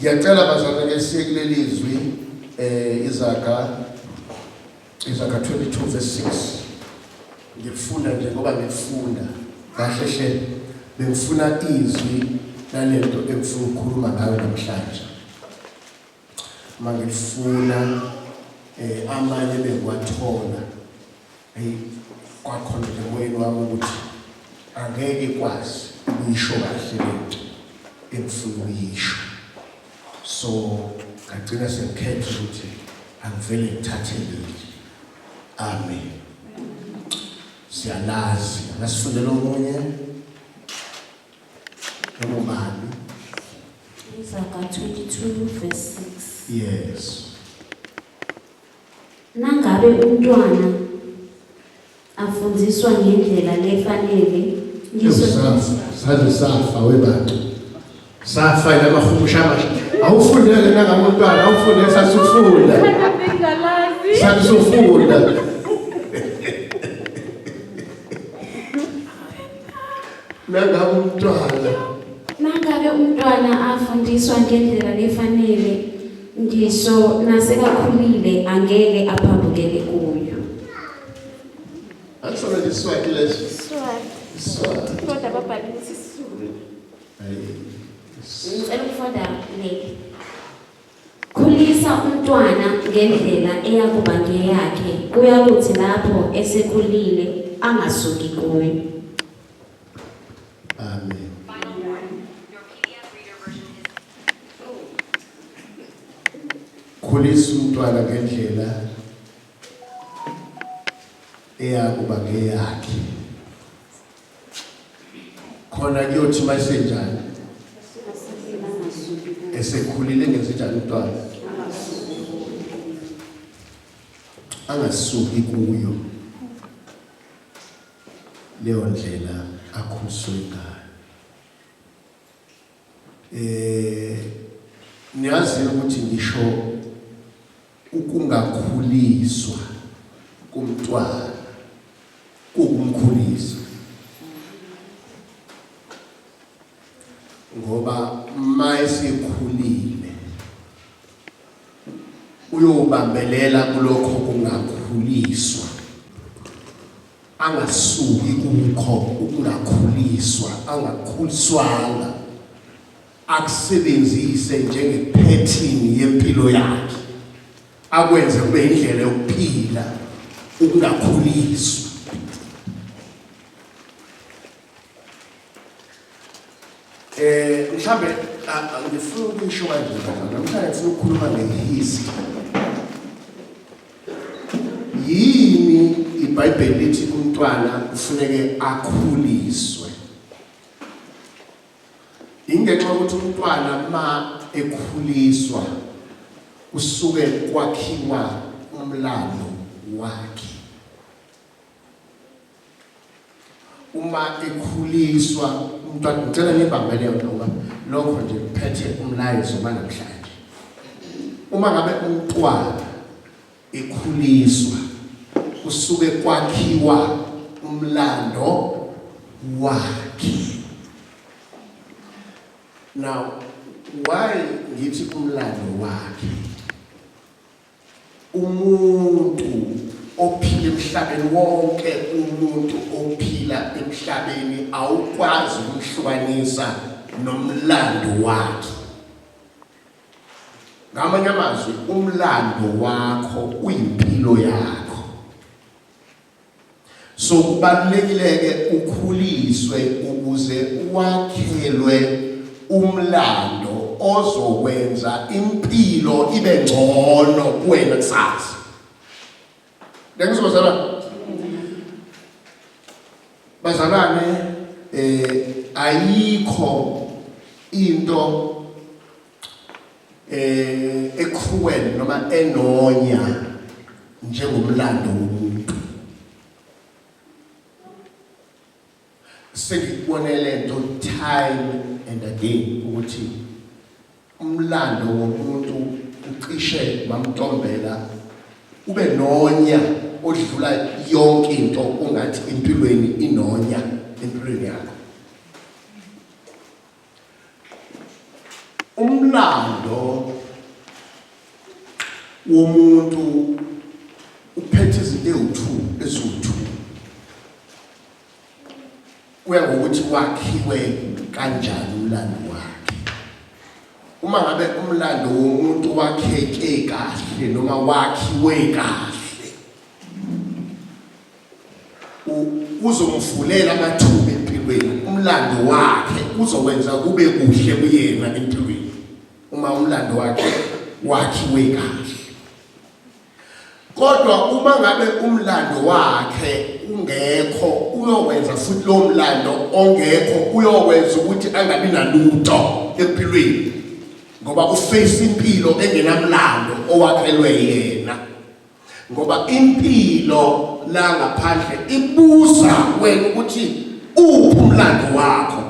Ngiyacela bazalwane ke siye kuleli zwi eh iZaga iZaga 22 verse 6. Ngifuna nje ngoba ngifunda kahle hle bengifuna izwi lalento engifuna ukukhuluma ngayo namhlanje. Uma ngifuna eh amanye bengiwathola hey kwakhona nje emoyeni wami ukuthi angeke kwazi ukuyisho kahle lento engifuna ukuyisho so ngagcina sengikhetha ukuthi angivele ngithathe leli amen siyalazi angasifundela omunye noma ubani Izaga 22 verse 6. Yes. Nangabe umntwana afundziswa ngendlela lefanele ngisho saze safa webantu safa ila mahumusha amasha awufundele nangabe umntwana awufunde sasufunda sasufunda nangabe umntwana Nangabe umntwana afundiswa ngendlela lefanele ngisho nasekakhulile angeke aphambukele kuyo. Akusona nje iswati leso. Iswati. Iswati. Kodwa babhale ukuthi isiZulu. Hayi. Ngicela ukufunda leli. Khulisa umntwana ngendlela eyakuba ngeyakhe, kuyakuthi lapho esekhulile angasuki kuyo. Amen. Khulisa umntwana ngendlela eyakuba ngeyakhe. Khona kuyothi masenjani esekhulile ngenzenjani umntwana angasuki kuyo leyo ndlela akhuliswe ngayo eh niyazi ukuthi ngisho ukungakhuliswa kumntwana kukumkhulisa ngoba mayesekhulile uyobambelela kulokho kungakhuliswa angasuki kukho ukungakhuliswa angakhuliswanga akusebenzise njengephethini yempilo yakhe akwenze kube indlela yokuphila ukungakhuliswa Eh mhlambe ngifuna ukusho kanje namhlanje ngifuna ukukhuluma ngehistory. Yini iBhayibheli lithi umntwana kufuneke akhuliswe? Ingenxa yokuthi umntwana ma ekhuliswa kusuke kwakhiwa umlando wakhe. Uma ekhuliswa umntwana ngicela nibambe leyo nto ngoba lokho nje kuphethe umlayezo banamhlanje. Uma ngabe umntwana ekhuliswa kusuke kwakhiwa umlando wakhe now why ngithi umlando wakhe umuntu ophila emhlabeni wonke umuntu ophila emhlabeni awukwazi ukumhlukanisa nomlando wakhe Ngamanye amazwi umlando wakho uyimpilo yakho. So kubalulekile ke ukhuliswe ukuze wakhelwe umlando ozokwenza impilo ibe ngcono kuwena kusasa. Ngiyakuzwa bazalwane? Bazalwane eh ayikho into eh ecruel noma enonya njengomlando womuntu sengikubone lento time and again ukuthi umlando womuntu ucishe mamntombela ube nonya odlula yonke into ongathi empilweni inonya empilweni yakho. Umlando womuntu uphethe izinto eziwu-2 eziwu-2 kuya ngokuthi wakhiwe kanjani umlando wakhe. Uma ngabe umlando womuntu wakheke kahle noma wakhiwe kahle, uzomvulela amathuba empilweni, umlando wakhe uzokwenza kube kuhle kuyena empilweni uma umlando wakhe wakhiwe kahle. Kodwa uma ngabe umlando wakhe ungekho, uyokwenza futhi lo mlando ongekho uyokwenza ukuthi angabi nalutho empilweni, ngoba uface impilo engenamlando owakhelwe yena. Ngoba impilo la ngaphandle ibuza wena ukuthi uphi umlando wakho,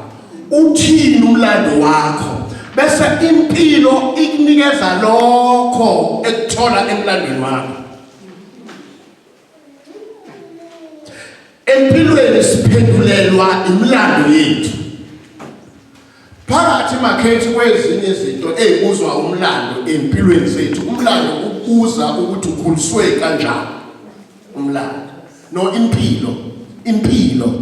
uthini umlando wakho, bese impilo ikunikeza lokho ekuthola emlandweni wakho. Empilweni siphendulelwa imilando yethu. Phakathi makhethi kwezinye izinto ezibuzwa umlando empilweni zethu, umlando ukubuza ukuthi ukhuliswe kanjani. Umlando no impilo, impilo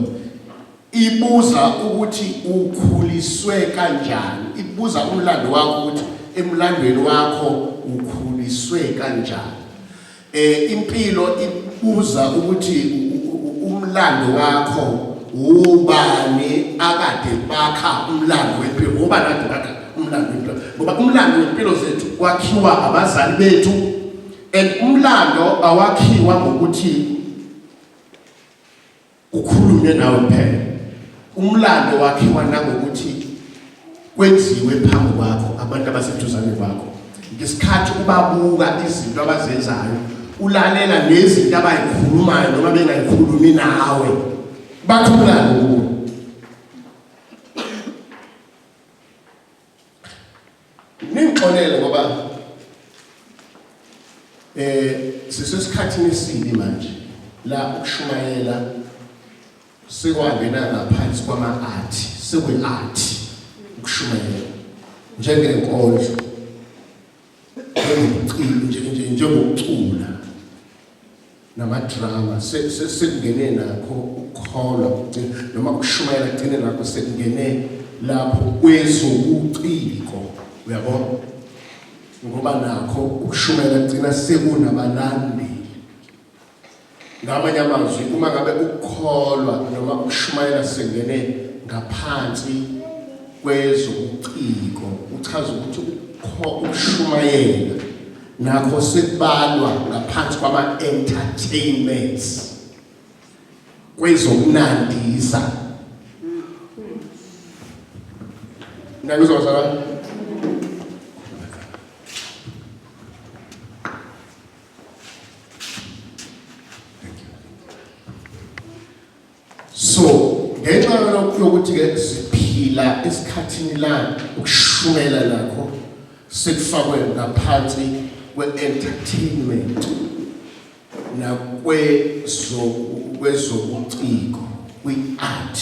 ibuza ukuthi ukhuliswe kanjani, ibuza umlando wakho ukuthi emlandweni wakho ukhuliswe kanjani. Impilo ibuza ukuthi umlando wakho ubani akade bakha umlando wempilo, ubani akade bakha umlando wempilo, ngoba umlando wempilo zethu wakhiwa abazali bethu, and umlando awakhiwa ngokuthi kukhulunywe nawe kuphela. Umlando wakhiwa nangokuthi kwenziwe phambi kwakho abantu abaseduzane kwakho, ngesikhathi ubabuka izinto abazenzayo, ulalela nezinto abayikhulumayo noma bengayikhulumi nawe, bakho umlando kuwe. Ningixolele ngoba sisesikhathini esibi manje la ukushumayela sekwangena ngaphansi kwama-art, sekuyi-art ukushumayela njengenkondlo, njengobuciko, njengokucula namadrama, sekungene nakho ukukholwa noma ukushumayela kugcine nakho sekungene lapho kwezobuciko, uyabo, ngoba nakho ukushumayela kugcina sekunabalandeli. Ngamanye amazwi, uma ngabe ukukholwa noma ukushumayela sengene ngaphansi kwezobuciko, uchaza ukuthi ukushumayela nakho sekubalwa ngaphansi kwama-entertainments, kwezokunandisa. Nangizwa bazalwane? So ngenxa yokuthi ke siphila esikhathini la ukushumela nakho sekufakwe ngaphansi kwe-entertainment nakwezobuciko, kwi-art,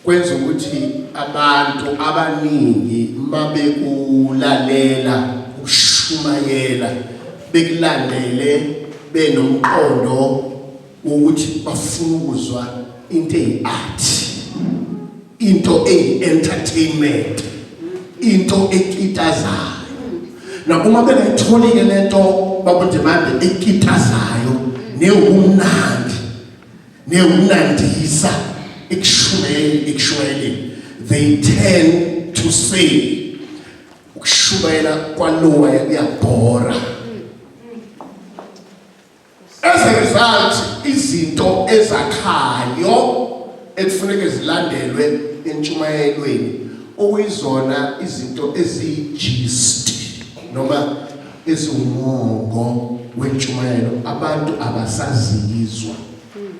kwenza ukuthi abantu abaningi mabekulalela ukushumayela bekulandele benomqondo wokuthi bafuna ukuzwa into eyi-art, into eyi-entertainment, into ekitazayo. Nakuma bengayitholi-ke lento babundimande ekitazayo newumnandi newunandisa ekushumeni ekushumayeleni, they tend to say ukushumayela kwalowa kuyabhora. As a result, izinto ezakhayo ekufuneke zilandelwe entshumayelweni okuyizona izinto eziyigist noma eziwumongo wentshumayelo, abantu abasazizwa,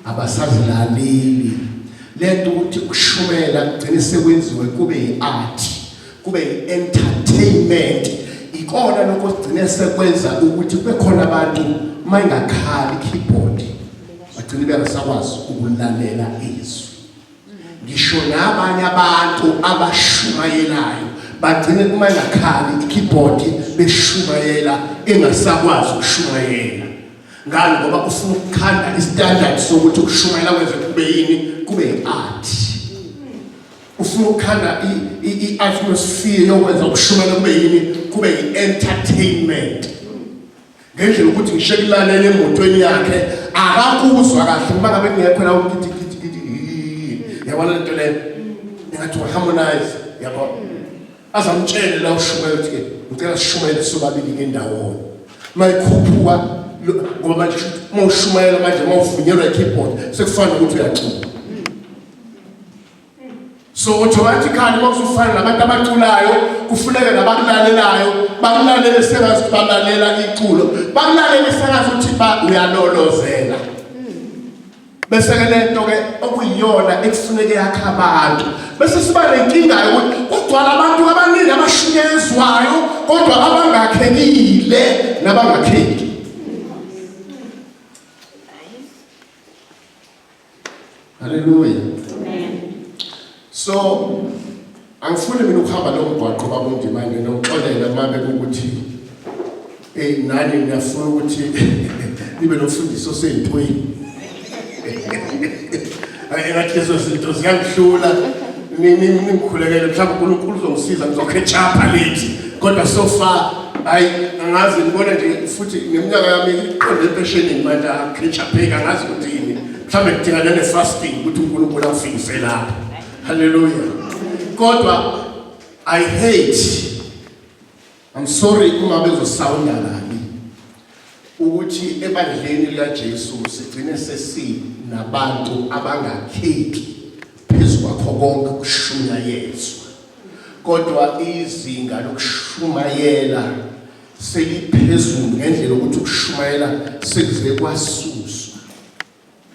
abasazilaleli. Lento ukuthi ukushumela kugcine sekwenziwe kube yi-art, kube yi-entertainment, ikona lokho sigcine sekwenza ukuthi kube khona abantu uma ingakhali keyboard bagcine bengasakwazi ukulalela izwi. Ngisho nabanye abantu abashumayelayo Bagcine uma engakhali i-keyboard beshumayela engasakwazi ukushumayela. Ngani? Ngoba ufuna ukukhanda i-standard sokuthi ukushumayela kwenze kube yini? Kube i-art. Ufuna ukukhanda i-atmosphere yokwenza ukushumayela kube yini? Kube i-entertainment. Ngendlela ukuthi ngisho ekulalela emotweni yakhe akakuzwa kahle uma ngabe kungekho la ukuthi gidi gidi, yabona lento leyo engathi harmonize, yabo, azamtshele la ushumayela ukuthi ke ngicela sishumayele sobabili ke ndawonye. Mayikhuphuka, ngoba manje uma ushumayela manje, uma uvunyelwa i-keyboard, sekufana ukuthi uyacula. So automatically uma usufana nabantu abaculayo, kufuneka nabakulalelayo bakulalele sengathi balalela iculo, bakulalele sengathi ukuthi ba uyalolozela. Bese ke lento ke okuyiyona ekufuneke yakha abantu, bese siba nenkinga yokuthi kugcwala abantu abaningi abashunyezwayo kodwa abangakhekile nabangakheki. Haleluya. Amen. So angifuni mina ukuhamba lo mgwaqo, babundimane, nokuxolela mabe ukuthi nani niyafuna ukuthi nibe nomfundiso oseyintweni. Engathi lezo zinto ziyangihlula. Ningikhulekele, mhlawumbe uNkulunkulu uzongisiza, ngizocatch up late, kodwa so far hayi, angazi, ngibona nje futhi neminyaka yami iqonde empeshenini manje, akhetch up, angazi ukuthi yini. Mhlawumbe kudinga nene-fasting ukuthi uNkulunkulu angifikise lapho. Haleluya. Kodwa I hate, I'm sorry uma bezosawunda kabi, ukuthi ebandleni likaJesu sigcine sesinabantu abangakheki phezu kwakho konke ukushunyayezwa, kodwa izinga lokushumayela seliphezulu ngendlela ukuthi ukushumayela sekuze kwasuswa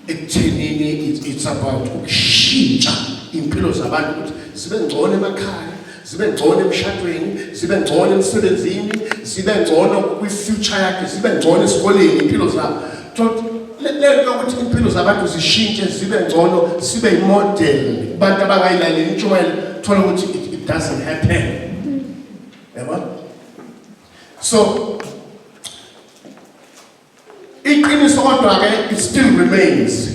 ekuthenini it's about ukushintsha impilo zabantu ukuthi zibe ngcono emakhaya, zibe ngcono emshadweni, zibe ngcono emsebenzini, zibe ngcono kwi-future yakhe, zibe ngcono esikoleni impilo zabo. Le nto yokuthi impilo zabantu zishintshe zibe ngcono, sibe i-model kubantu abangayilaleli intshumayelo, thola ukuthi it doesn't happen, yabo. So iqiniso kodwa ke, it still remains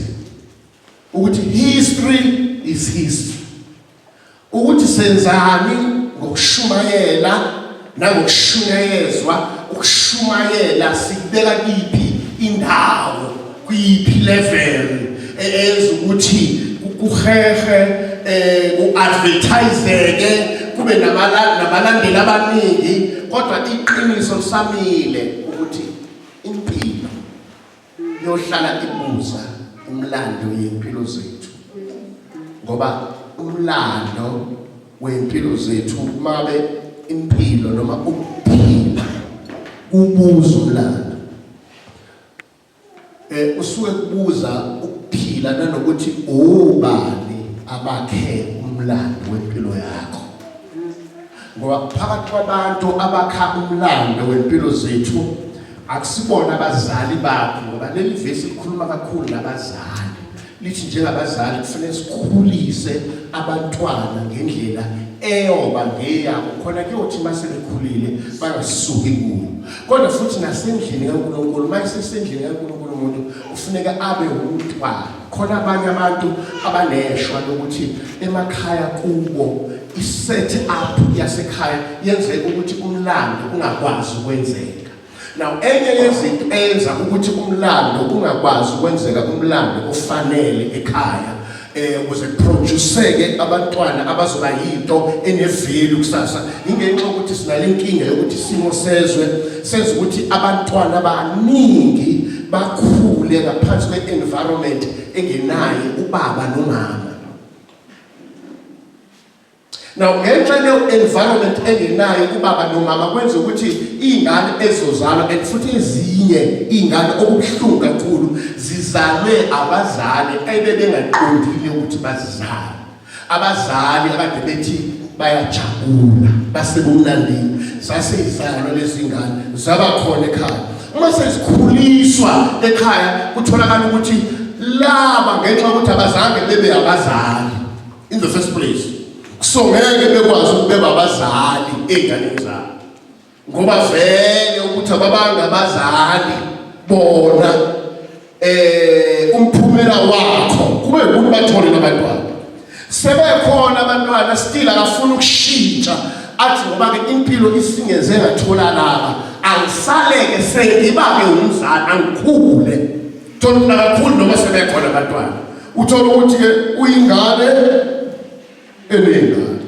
ukuthi history is history, ukuthi senzani ngokushumayela nangokushunyayezwa, ukushumayela sikubeka kiphi indawo, kuyiphi level eyenza ukuthi kuhehe, ku-advertiseke, kube nabalandeli abaningi. Kodwa iqiniso lisamile ukuthi impilo yohlala ibuza umlando yempilo zethu, ngoba umlando wempilo zethu, mabe impilo noma ukuphila kubuza umlando, usuke kubuza ukuphila nanokuthi ubani abakhe umlando wempilo yakho, ngoba phakathi kwabantu abakha umlando wempilo zethu akusibona abazali bakho, ngoba leli vesi likhuluma kakhulu nabazali, lithi njengabazali kufanele sikhulise abantwana ngendlela eyoba ngeyabo, khona kuyothi uma sebekhulile bangasuki kuyo. Kodwa futhi nasendlini kaNkulunkulu, uma esesendlini kaNkulunkulu umuntu kufuneka abe umntwana. Khona abanye abantu abaneshwa lokuthi emakhaya kubo i-set up yasekhaya yenzeka ukuthi umlando ungakwazi ukwenzeka. Now enye yezinto eyenza ukuthi umlando ungakwazi ukwenzeka, umlando ofanele ekhaya, ukuze produceke abantwana abazoba yinto ene-value kusasa, ingenxa yokuthi sinale nkinga yokuthi isimo sezwe senza ukuthi abantwana abaningi bakhule ngaphansi kwe-environment engenaye ubaba nomama. Now ngenxa leyo environment engenayo ubaba nomama, kwenza ukuthi iy'ngane ezozalwa, and futhi ezinye iy'ngane okubuhlungu kakhulu zizalwe abazali ebebengaqondile ukuthi bazizale, abazali akade bethi bayajabula basebumnandini, zaseyizalwa lezi ngane, zaba khona ekhaya. Uma sezikhuliswa ekhaya, kutholakala ukuthi laba, ngenxa yokuthi abazange bebe abazali in the first place. So ngeke bekwazi ukubeka abazali ey'nganeni zabo ngoba vele ukuthi ababanga abazali bona umphumela wakho kube ukuthi bathole nabantwana. Sebekhona abantwana still akafuna ukushintsha, athi ngoba ke impilo isingeze ngathola laba, angisaleke sengiba ke umzali, angikhule. Thola ukuthi akakhuli noma sebekhona abantwana, uthola ukuthi ke uyingane enengane.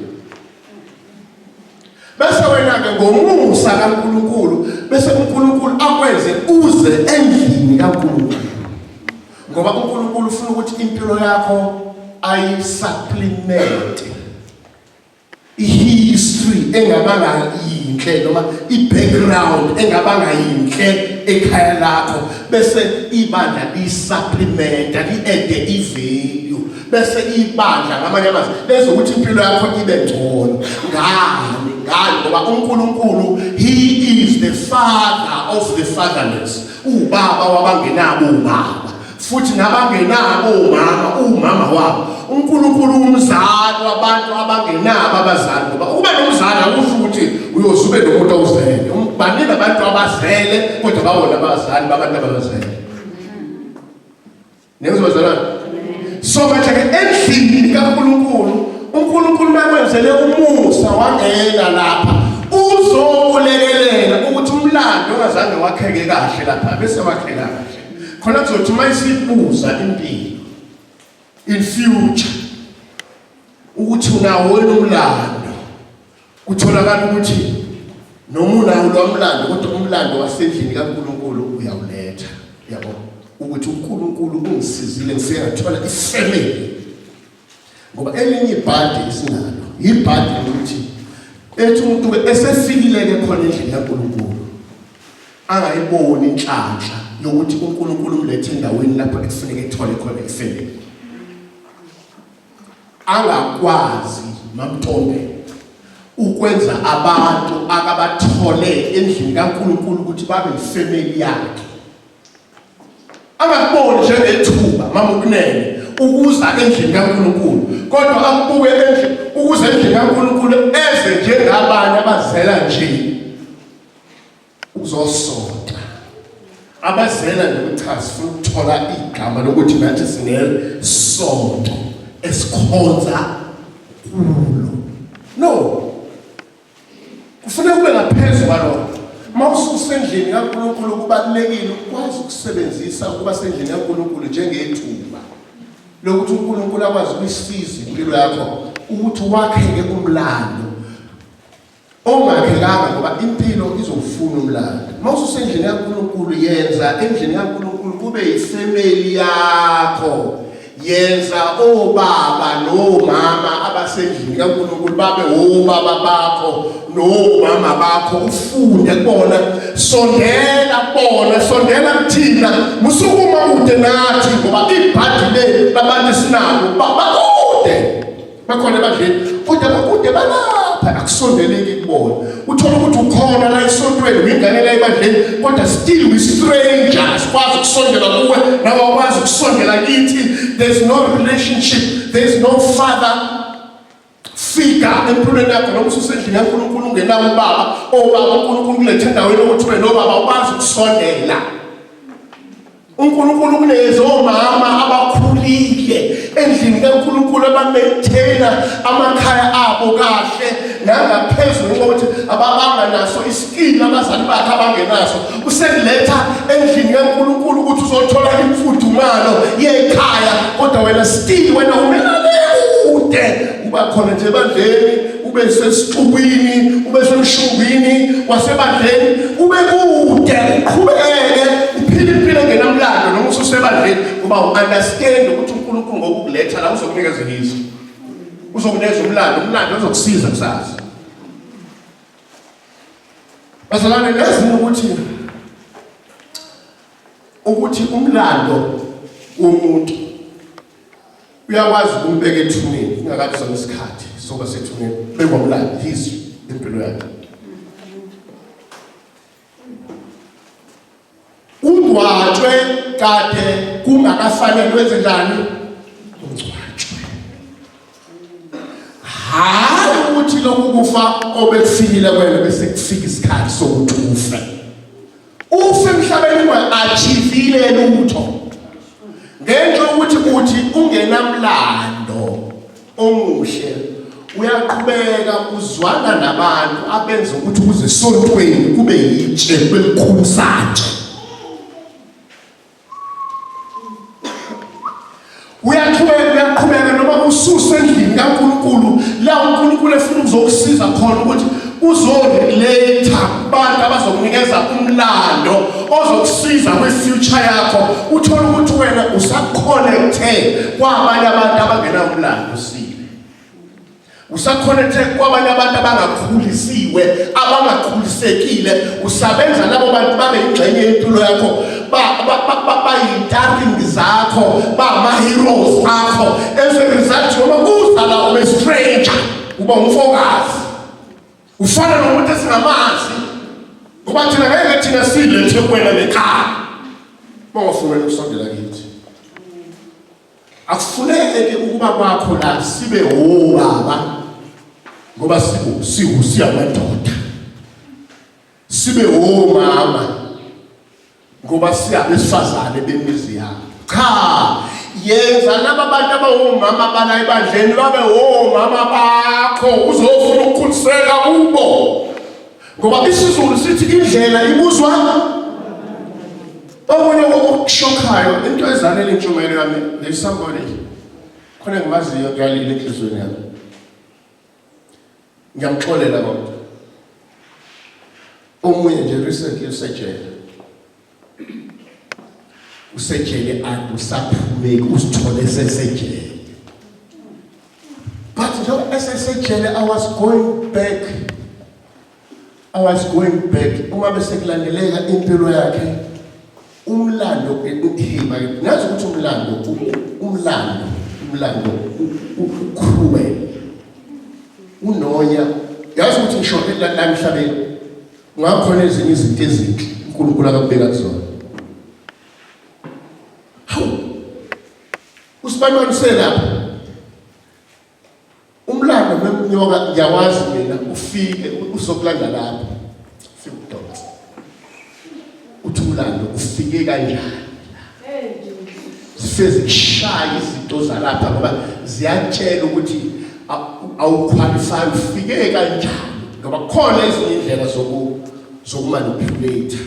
Bese wena ke ngomusa kaNkuluNkulu, bese uNkulunkulu akwenze uze endlini kaNkulunkulu, ngoba uNkulunkulu ufuna ukuthi impilo yakho ayisupplement ihistory engabanga yinhle noma i-background engabanga yinhle ekhaya lakho, bese ibandla lisupplementa li-ede i-value, bese ibandla ngamanye amazwi lezokuthi impilo yakho ibe ngcono. Ngani? Ngani? Ngoba uNkulunkulu, he is the father of the fatherless, ubaba wabangenabo ubaba futhi nabangenabo umama, umama wabo. UNkulunkulu umzali wabantu abangenabo abazali, ngoba ukuba nomzali akusho ukuthi uyoze ube nomuntu owuzele. Baningi abantu abazele kodwa bawona abazali babantu ababazele. Niyezwa bazalwane? So manje ke endlini kaNkulunkulu, uNkulunkulu makwenzele umusa wangena lapha, uzokulekelela ukuthi umlando ongazange wakheke kahle lapha bese wakheka kahle. Khona kuzothi uma isibuza impilo in future ukuthi unawo wena umlando, kutholakala ukuthi noma unawo lo mlando kodwa umlando wasendlini kaNkulunkulu uyawuletha, yabo, ukuthi uNkulunkulu ungisizile ngifike ngathola ifamily. Ngoba elinye ibhadi esinalo ibhadi lokuthi ethi umuntu esefikile ke khona endlini kaNkulunkulu angayiboni inhlanhla yokuthi uNkulunkulu umlethe endaweni lapho ekufuneka ethole khona ifamily, angakwazi mamntombe ukwenza abantu akabathole endlini kaNkulunkulu ukuthi babe ifamily yakhe, angakuboni njengethuba mama ukunene ukuza endlini kaNkulunkulu, kodwa akubuke endlini ukuze endlini kaNkulunkulu eze njengabanye abazela nje ukuzosonta, abazela nje ukuthi cha sifuna ukuthola igama lokuthi nathi sinesonto esikhonza kulo. No, kufuneka kube ngaphezu kwalokho. Uma ususendlini kaNkulunkulu kubalulekile ukwazi ukusebenzisa ukuba sendlini kaNkulunkulu njengethuba lokuthi uNkulunkulu akwazi ukuyisiza impilo yakho ukuthi wakheke umlando ongakhekanga, ngoba impilo izofuna umlando. Uma ususendlini kaNkulunkulu, yenza endlini kaNkulunkulu kube yifamily yakho. Yenza obaba nomama abasendlini kaNkulunkulu babe obaba bakho nomama bakho, ufunde kubona, sondela kubona, sondela kuthina, musukuma kude nathi, ngoba ibhadi le labantu sinalo bakude, bakhona ebandleni kodwa bakude, balapha, akusondeleki kubona. Uthola ukuthi ukhona la esontweni, uyingane la ebandleni, kodwa still we strangers, sikwazi ukusondela kuwe nawe awukwazi ukusondela kithi. There's no relationship, there's no father figure empilweni yakho. Noma ususendlini kaNkulunkulu ungenawo ubaba, obaba uNkulunkulu kulethe endaweni yokuthi ube nobaba, ukwazi ukusondela. uNkulunkulu kunezomama abakhulile endlini kaNkulunkulu abamaintaina amakhaya abo kahle nangaphezulu kokuthi ababanga naso iskill abazali bakhe abangenaso, usekuletha endlini kaNkulunkulu ukuthi uzothola imfudumalo yekhaya, kodwa wena still wena umelale kude, uba khona nje ebandleni, ube sesixukwini, ube semshumbini wasebandleni, ube kude, uqhubeke uphile impilo engenamlando noma ususebandleni, ngoba u-understand ukuthi uNkulunkulu ngokukuletha la uzokunikeza izwi, uzokunikeza umlando, umlando uzokusiza kusasa. Bazalwane, nezinye ukuthi umlando womuntu uyakwazi ukumbeka ethuneni kungakabi sona isikhathi sokuba sethuneni, bekwamlando history empilo yakhe. Ungcwatshwe kade kungakafanele wenze njani? Ungcwatshwe. Ukufa obekufikile kwena bese kufika isikhathi sokuthi ufe. Ufe emhlabeni unga-achievile lutho. Ngenxa yokuthi uthi ungenamlando omuhle uyaqhubeka uzwana nabantu abenza ukuthi kuze esontweni kube yitshe kube likhulu satshe. Uyaqhubeka uyaqhubeka noma ususe endlini kaNkulunkulu la uNkulunkulu efuna ukuzokusiza khona ukuthi uzorelate kubantu abazokunikeza umlando ozokusiza kwi-future yakho uthole ukuthi wena usaconnecte kwabanye abantu abangenamlando usile usakhonethe kwabanye abantu abangakhulisiwe abangakhulisekile usabenza labo bantu babe ingxenye yempilo yakho bayintaringi zakho bama-heroes akho as a result noma kuza la ube stranger uba umfokazi ufana nomuntu esingamazi ngoba thina ngeke thina silethe kuwena ngekhaya bangafuni ukusondela kithi Akufuneki ukuba kwakho la sibe obaba ngoba sibu siwu siyamadoda. Sibe omama ngoba siyabesifazane bemizi yabo. Cha, yenza laba bantu abawomama bala ebandleni babe omama bakho uzofuna ukukhuliseka kubo. Ngoba isiZulu sithi indlela ibuzwa Okunye okushokhayo into ezanele intshumayelo yami there's somebody khona engimaziyo kuyalila enhliziyweni yami. Ngiyamxolela kodwa. Omunye nje recently usejele. Usejele and usaphumeki usithole sesejele. But njengoba esesejele I was going back I was going back uma bese kulandeleka impilo yakhe umlando uhiba ngazi ukuthi umlando umlando umlando ucruel unonya yazi ukuthi ngisho la emhlabeni ungakhona ezinye izinto ezinhle uNkulunkulu akakubeka kuzona hawu usibanibani uselapha Umlando wenyoka ngiyawazi mina ufike uzokulanda lapho. Ufike udonsa. Uthi umlando ufike kanjani? Zifike zikushaya izinto zalapha ngoba ziyatshela ukuthi awuqualify ufike kanjani ngoba kukhona ezinye indlela zoku zokumanipulate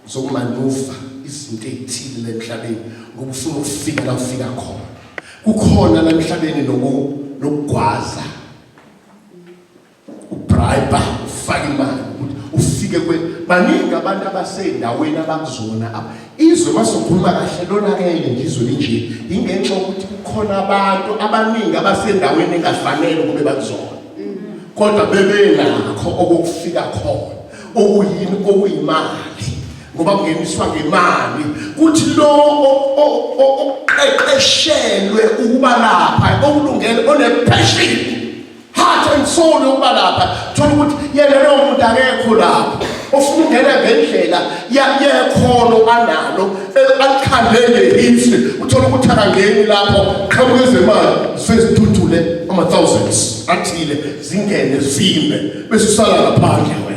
zokumanuva izinto ezithile emhlabeni ngoba ufuna ukufika la ufika khona kukhona la emhlabeni nokugwaza ubribe ufaka imali ukuthi ufike kwe baningi abantu abasendaweni abakuzona apha izwe masokhuluma kahle lonakele nje izwe linje ingenxa ukuthi kukhona abantu abaningi abasendaweni engafanele ukube bakuzona kodwa bebenakho okokufika khona okuyini okuyimali ngoba kungeniswa ngemali kuthi lo oqeqeshelwe ukuba lapha okulungele one-passion heart and soul yokuba lapha thola ukuthi yena lowo muntu akekho lapho ofuna ukungena ngendlela yekhono analo alikhande ngehistory uthola ukuthi akangeni lapho qhamuka ezemali sezithuthule ama-thousands athile zingene zimbe bese usala ngaphandle wena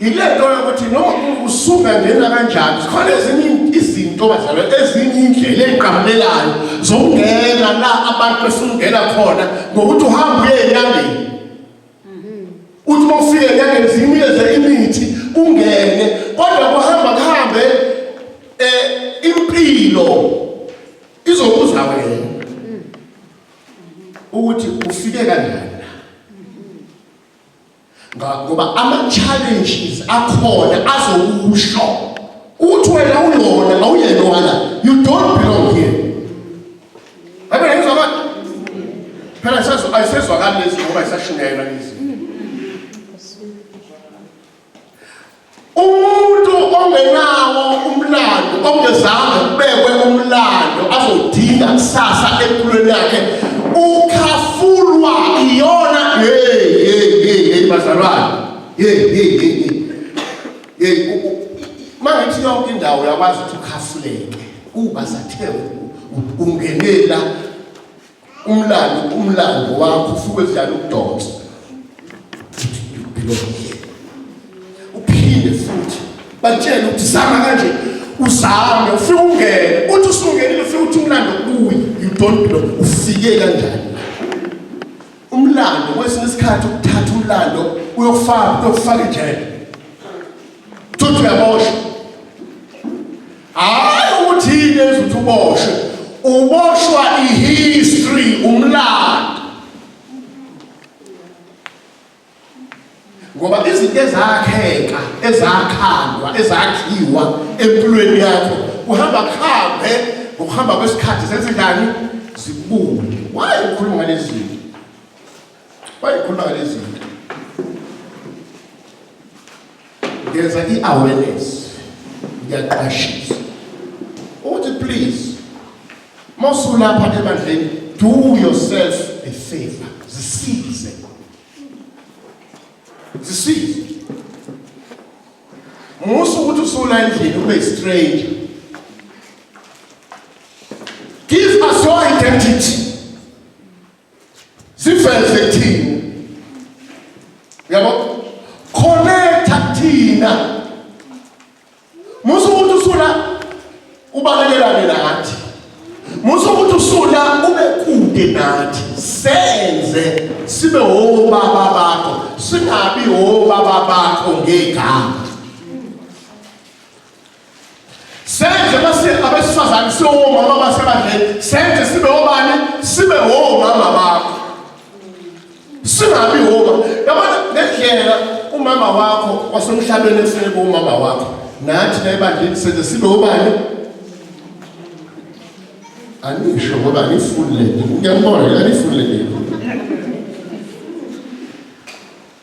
ile nto yokuthi noma usuka ngena kanjani zikhona ezinye izinto bazalwane ezinye indlela eziqamulelayo zokungena la abantu befuna ukungena khona ngokuthi uhambe uye enyangeni uthi uma ufike enyangeni zikunikeze imithi ungene kodwa kuhamba kuhambe um impilo izobuza wena ukuthi ufike kanjani la ngoba ama-challenges akhona azokusho ukuthi wena uyona awuyena wala you don't belong here Abe ngizwa abantu phela ayisezwakali lezi ngoba isashunyayelwa lezi Umuntu ongenawo umlando, ongezange kubekwe umlando azodinga kusasa empilweni yakhe ukhafulwa iyona hey hey hey hey bazalwane hey hey hey hey mangithi yonke indawo uyakwazi ukuthi ukhafuleke uba sathe ungenela Umlando, umlando wakho ufuke njani ukudonsa. You belong here. Uphinde futhi batshele ukuthi zama kanje, uzame ufike ungene, uthi usungenile ufike uthi umlando kuyi, you don't belong. Ufike kanjani? Umlando kwesinye isikhathi ukuthatha umlando uyofaka ejele. Uthi uyaboshwa. Hayi ukuthi yini ezuthi uboshwe. Uboshwa ihistory, umlando. Ngoba izinto ezakheka, ezakhandwa, ezakhiwa empilweni yakho, kuhamba kuhambe ngokuhamba kwesikhathi zenze njani? Zibuye. Why ukhuluma ngalezi zinto? Why ukhuluma ngalezi zinto? Ngenza i-awareness, ngiyaqwashisa ukuthi please, mawusulapha ebandleni, do yourself a favor, zisize, zisize. Musa ukuthi usula endlini ube stranger. Give us your identity, siveze kuthina, yabo, connecta kuthina. Musa ukuthi usula ubalekelane nathi, musa ukuthi usula ube kude nathi. Senze sibe obaba bakho, singabi obaba bakho ngegama. Senze base abesifazane siwomama basebandleni, senze sibe obani, sibe omama bakho, singabi oma. Yabona ngendlela umama wakho wasemhlabeni efike kumama wakho, nathi la ebandleni senze sibe obani. Anisho ngoba anifuni le nto, ngiyambona anifuni le nto.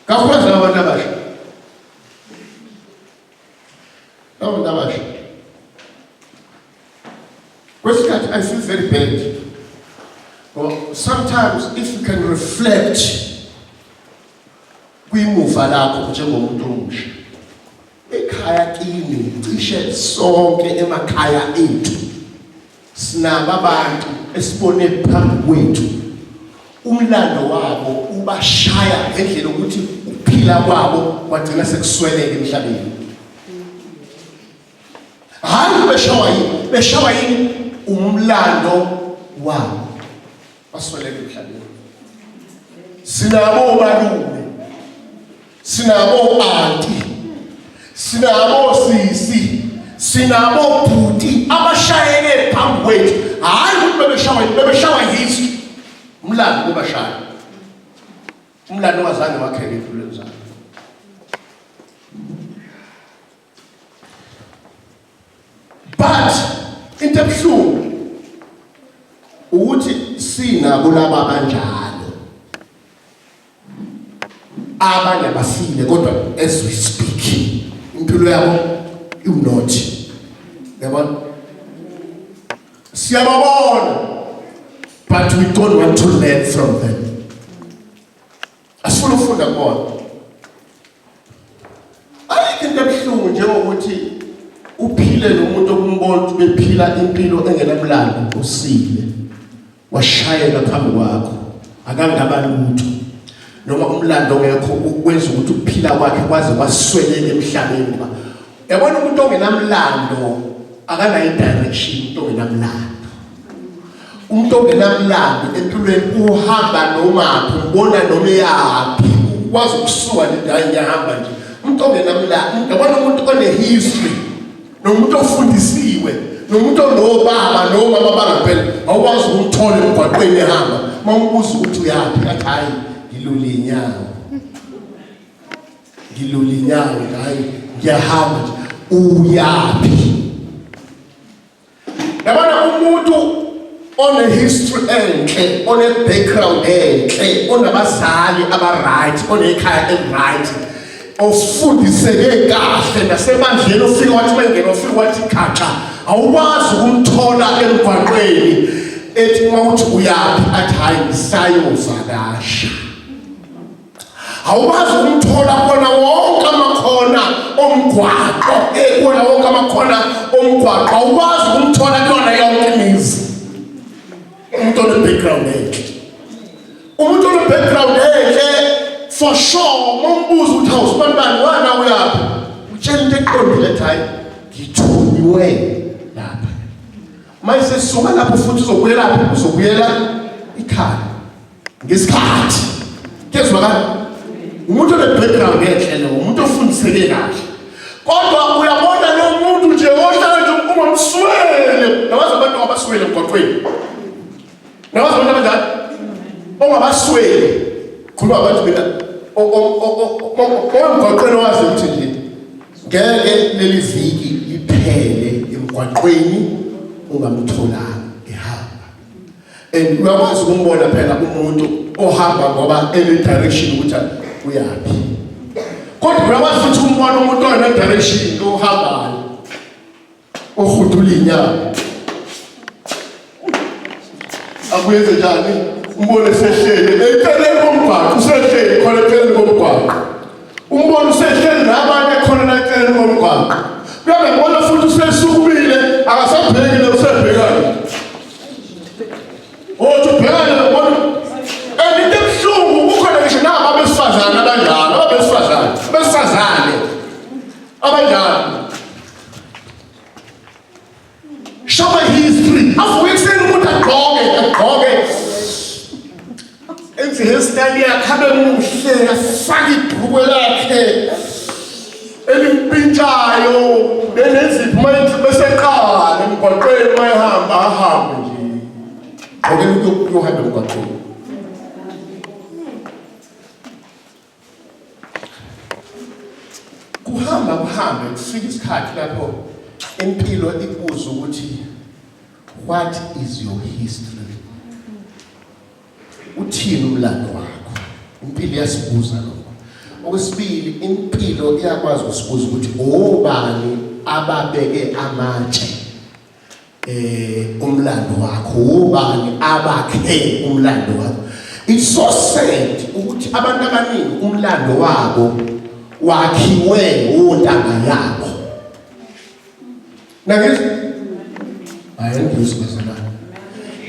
Kakhulukazi abantu abasha, abantu abasha kwesikhathi I feel very bad. Well, sometimes if you can reflect kwimuva lakho njengomuntu omusha, ekhaya kini, cishe sonke emakhaya ethu sinabo abantu esibone phambi kwethu umlando wabo ubashaya ngendlela ukuthi ukuphila kwabo kwagcina sekusweleka emhlabeni. Hayi, beshawa yini? Beshawa yini? Umlando wabo, basweleka emhlabeni. Sinabo malume, sinabo anti, sinabo sisi, sinabo bhuti abashayeke phambi kwethu. Hayi ukuthi bebeshawa yini, bebeshawa history, umlando kubashaya, umlando ongazange wakheke empilweni zabo. But into ebuhlungu ukuthi sinabo laba abanjalo, abanye abafile, kodwa as we speak impilo yabo iwunothi, yabona, siyababona, but we don't want to learn from them. Asifuna ukufunda kubona. Ayikho into ebuhlungu njengokuthi uphile nomuntu okumbona ukuthi bephila impilo engenamlando, usile washayela phambi kwakho, akangaba lutho, noma umlando ongekho ukwenza ukuthi ukuphila kwakhe kwaze kwasweleka emhlabeni. Ngoba yabona, umuntu ongenamlando akanayo direction. Umuntu ongenamlando, umuntu ongenamlando empilweni uhamba nomaphi, ubona noma eyaphi, ukwazi ukusuka nje, hayi, ngiyahamba nje. Umuntu ongenamlando, yabona, umuntu one-history nomuntu ofundisiwe nomuntu onobaba nomama bangempela, awukwazi ukumthola emgwaqweni ehamba. Uma umbuza ukuthi uyaphi, athi, "Hayi, ngilula inyawo, ngilula inyawo, hayi, ngiyahamba nje." Uyaphi? Yabona, umuntu one-history enhle, one-background enhle, onabazali aba-right, onekhaya eli-right, ofundiseke kahle nasebandleni, ufike wathi wengena, ufike wathi khaxa, awukwazi ukumthola emgwaqweni ethi uma uthi uyaphi athi, "Hayi, ngisayovakasha." Awukwazi ukumthola kona wonke amakhona omgwaqo, ekona wonke amakhona omgwaqo, awukwazi ukumthola kuyona yonke imizi umuntu one-background enhle. one-background enhle for sure mombuza ukuthi hawu sibanibani wana uyaphi utshela into eqondile ethi hayi ngithunyiwe lapha manje sisuka lapho futhi uzobuyela phi uzobuyela ekhaya ngesikhathi kezwakala umuntu one-background enhle lo umuntu ofundiseke kahle kodwa uyabona lo muntu nje ohlala nje ungamswele nabazi abantu abaswele emgwaqweni nabazi abantu abanjani ongabasweli khuluma abantu mina omgwaqweni owazi ukuthi nje ngeke leli viki liphele emgwaqweni ungamtholanga ehamba and uyakwazi ukumbona phela umuntu ohamba ngoba ene-direction ukuthi uyaphi kodwa uyakwazi futhi ukumbona umuntu one-direction ohambayo ohudula iy'nyawo akuyenze njani umbone sehleli eceleni komgwaqo usehleli khona eceleni komgwaqo umbone usehleli nabanye khona la eceleni komgwaqo kuyabe ngibona futhi usesukumile akasabhekile usebhekane othi ubhekane nobona and into ebuhlungu kukhona ngisho naba abesifazane abanjalo abesifazane besifazane abanjalo Show my history. Avuke ekuseni umuntu agqoke, agqoke. Enze hairstyle yakhe abe muhle, afake ibhulukwe lakhe elimpintshayo nelezipho uma bese eqala emgwaqweni uma ehamba ahambe nje. Gqokela ukuyohamba emgwaqweni. Kuhamba kuhambe kufika isikhathi lapho impilo ikubuza ukuthi what is your history? Uthini umlando wakho? Impilo iyasibuza lokho. Okwesibili, impilo iyakwazi ukusibuza ukuthi obani ababeke amatshe umlando wakho ubani abakhe umlando wakho. It's so sad ukuthi abantu abaningi umlando wabo wakhiwe ontanga yabo. Nangizwa hayi ngizwe bazalwane,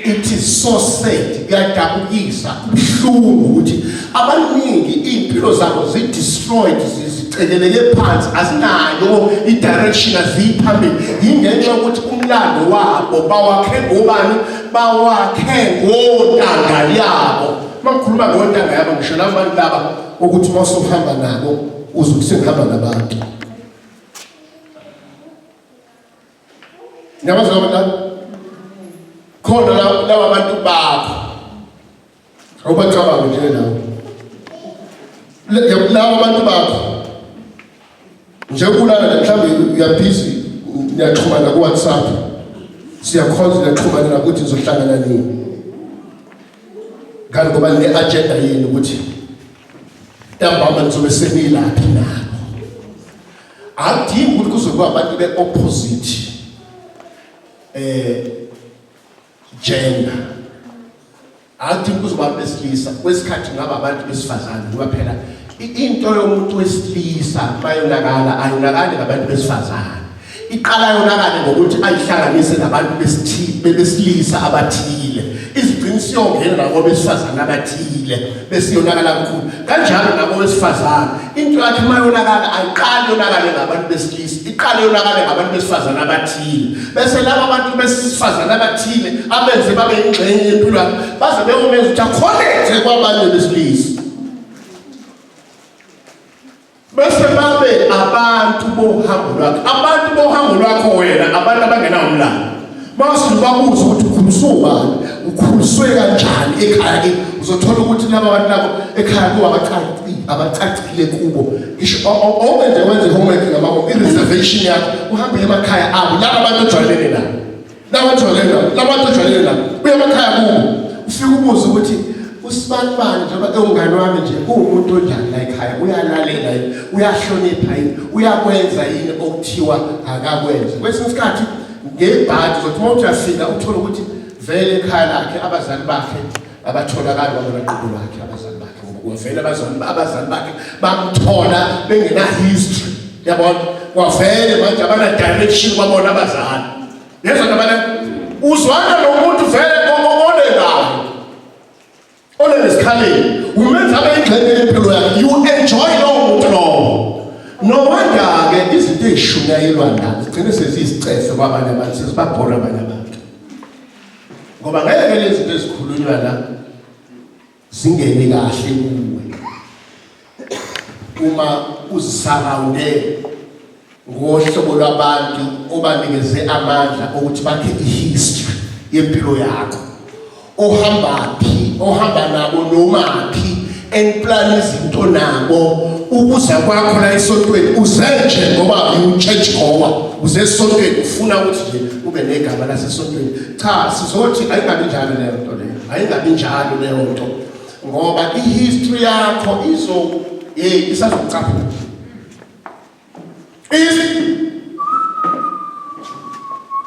it is so sad, kuyadabukisa, kubuhlungu ukuthi abaningi iy'mpilo zabo zi-destroyed, zicekeleke phansi, azinayo i-direction, aziyi phambili, yingenxa yokuthi umlando wabo bawakhe ngobani? Bawakhe ngontanga yabo. Uma ngikhuluma ngontanga yabo ngisho laba bantu laba ukuthi uma usuhamba nabo uze ukuthi sengihamba nabantu. Ngiyabazi laba bantu khona laba bantu bakho awubacabange nje lawo laba bantu bakho nje kulala mhlawumbe uyabhizi niyaxhumana ku-WhatsApp siyakhonza niyaxhumana nakuthi nizohlangana nini ngani ngoba ne-agenda yini ukuthi ntambama nizobe senilaphi nabo. Akudingi ukuthi kuze kuba abantu be-opposite gender, akudingi kuze abantu besilisa, kwesikhathi ngaba abantu besifazane, ngoba phela into yomuntu wesilisa mayonakala ayonakali ngabantu besifazane, iqala yonakale ngokuthi ayihlanganise nabantu besilisa abathile, izigcina isiyongena nabo besifazane abathile bese yonakala kakhulu. Kanjalo nabo besifazane into yakhe uma yonakala ayiqali yonakale ngabantu besilisa, iqale yonakale ngabantu besifazane abathile, bese laba bantu besifazane abathile abenze babe yingxenye yempilo yakhe baze beyomenza ukuthi akholethe kwabanye besilisa, bese babe abantu bohambo lwakho, abantu bohambo lwakho wena, abantu abangenawo umlando. Mase ubabuza ukuthi ukhuliswe ubani, ukhuliswe kanjani ekhaya ke, uzothola ukuthi laba bantu labo ekhaya kubo abacacile, abacacile kubo. Ngisho oke nje wenze homework ngamabo, i-reservation yakho, uhambe emakhaya abo, laba bantu ojwayelene nabo. Laba ojwayelene nabo, laba bantu ojwayelene nabo, uye emakhaya kubo. Ufike ubuze ukuthi usibanibani njengoba ewumngane wami nje uwumuntu onjani la ekhaya, uyalalela yini, uyahlonipha yini, uyakwenza yini okuthiwa akakwenze. Kwesinye isikhathi ngebhadi uzothi uma uthi uyafika uthole ukuthi vele ekhaya lakhe abazali bakhe abatholakali, babona qobo lwakhe abazali bakhe, ngoba vele abazali bakhe bamthola bengena history, yabona, kwavele manje abana direction kwabona abazali. Yezwa nabana uzwana nomuntu vele olenayo olenesikhaleni. Umenza abe ingxenye yempilo yakhe. You enjoy lowo muntu lowo. No wonder-ke izinto ey'shunyayelwa la zigcine seziyisicefe kwabanye abantu, sezibabhora abanye abantu. Ngoba ngeke lezi zinto ezikhulunywa la zingene kahle kuwe uma uzisurrounde ngohlobo lwabantu obanikeze amandla okuthi bakhe ihistory yempilo yakho ohamba phi ohamba nabo noma phi eniplan izinto nabo ukuza kwakho la esontweni uze nje ngoba you church goer uze esontweni ufuna ukuthi nje ube negama lasesontweni cha sizothi ayingabi njalo leyo nto leyo ayingabi njalo leyo nto ngoba ihistory yakho izo hey isazocaphuna Easy.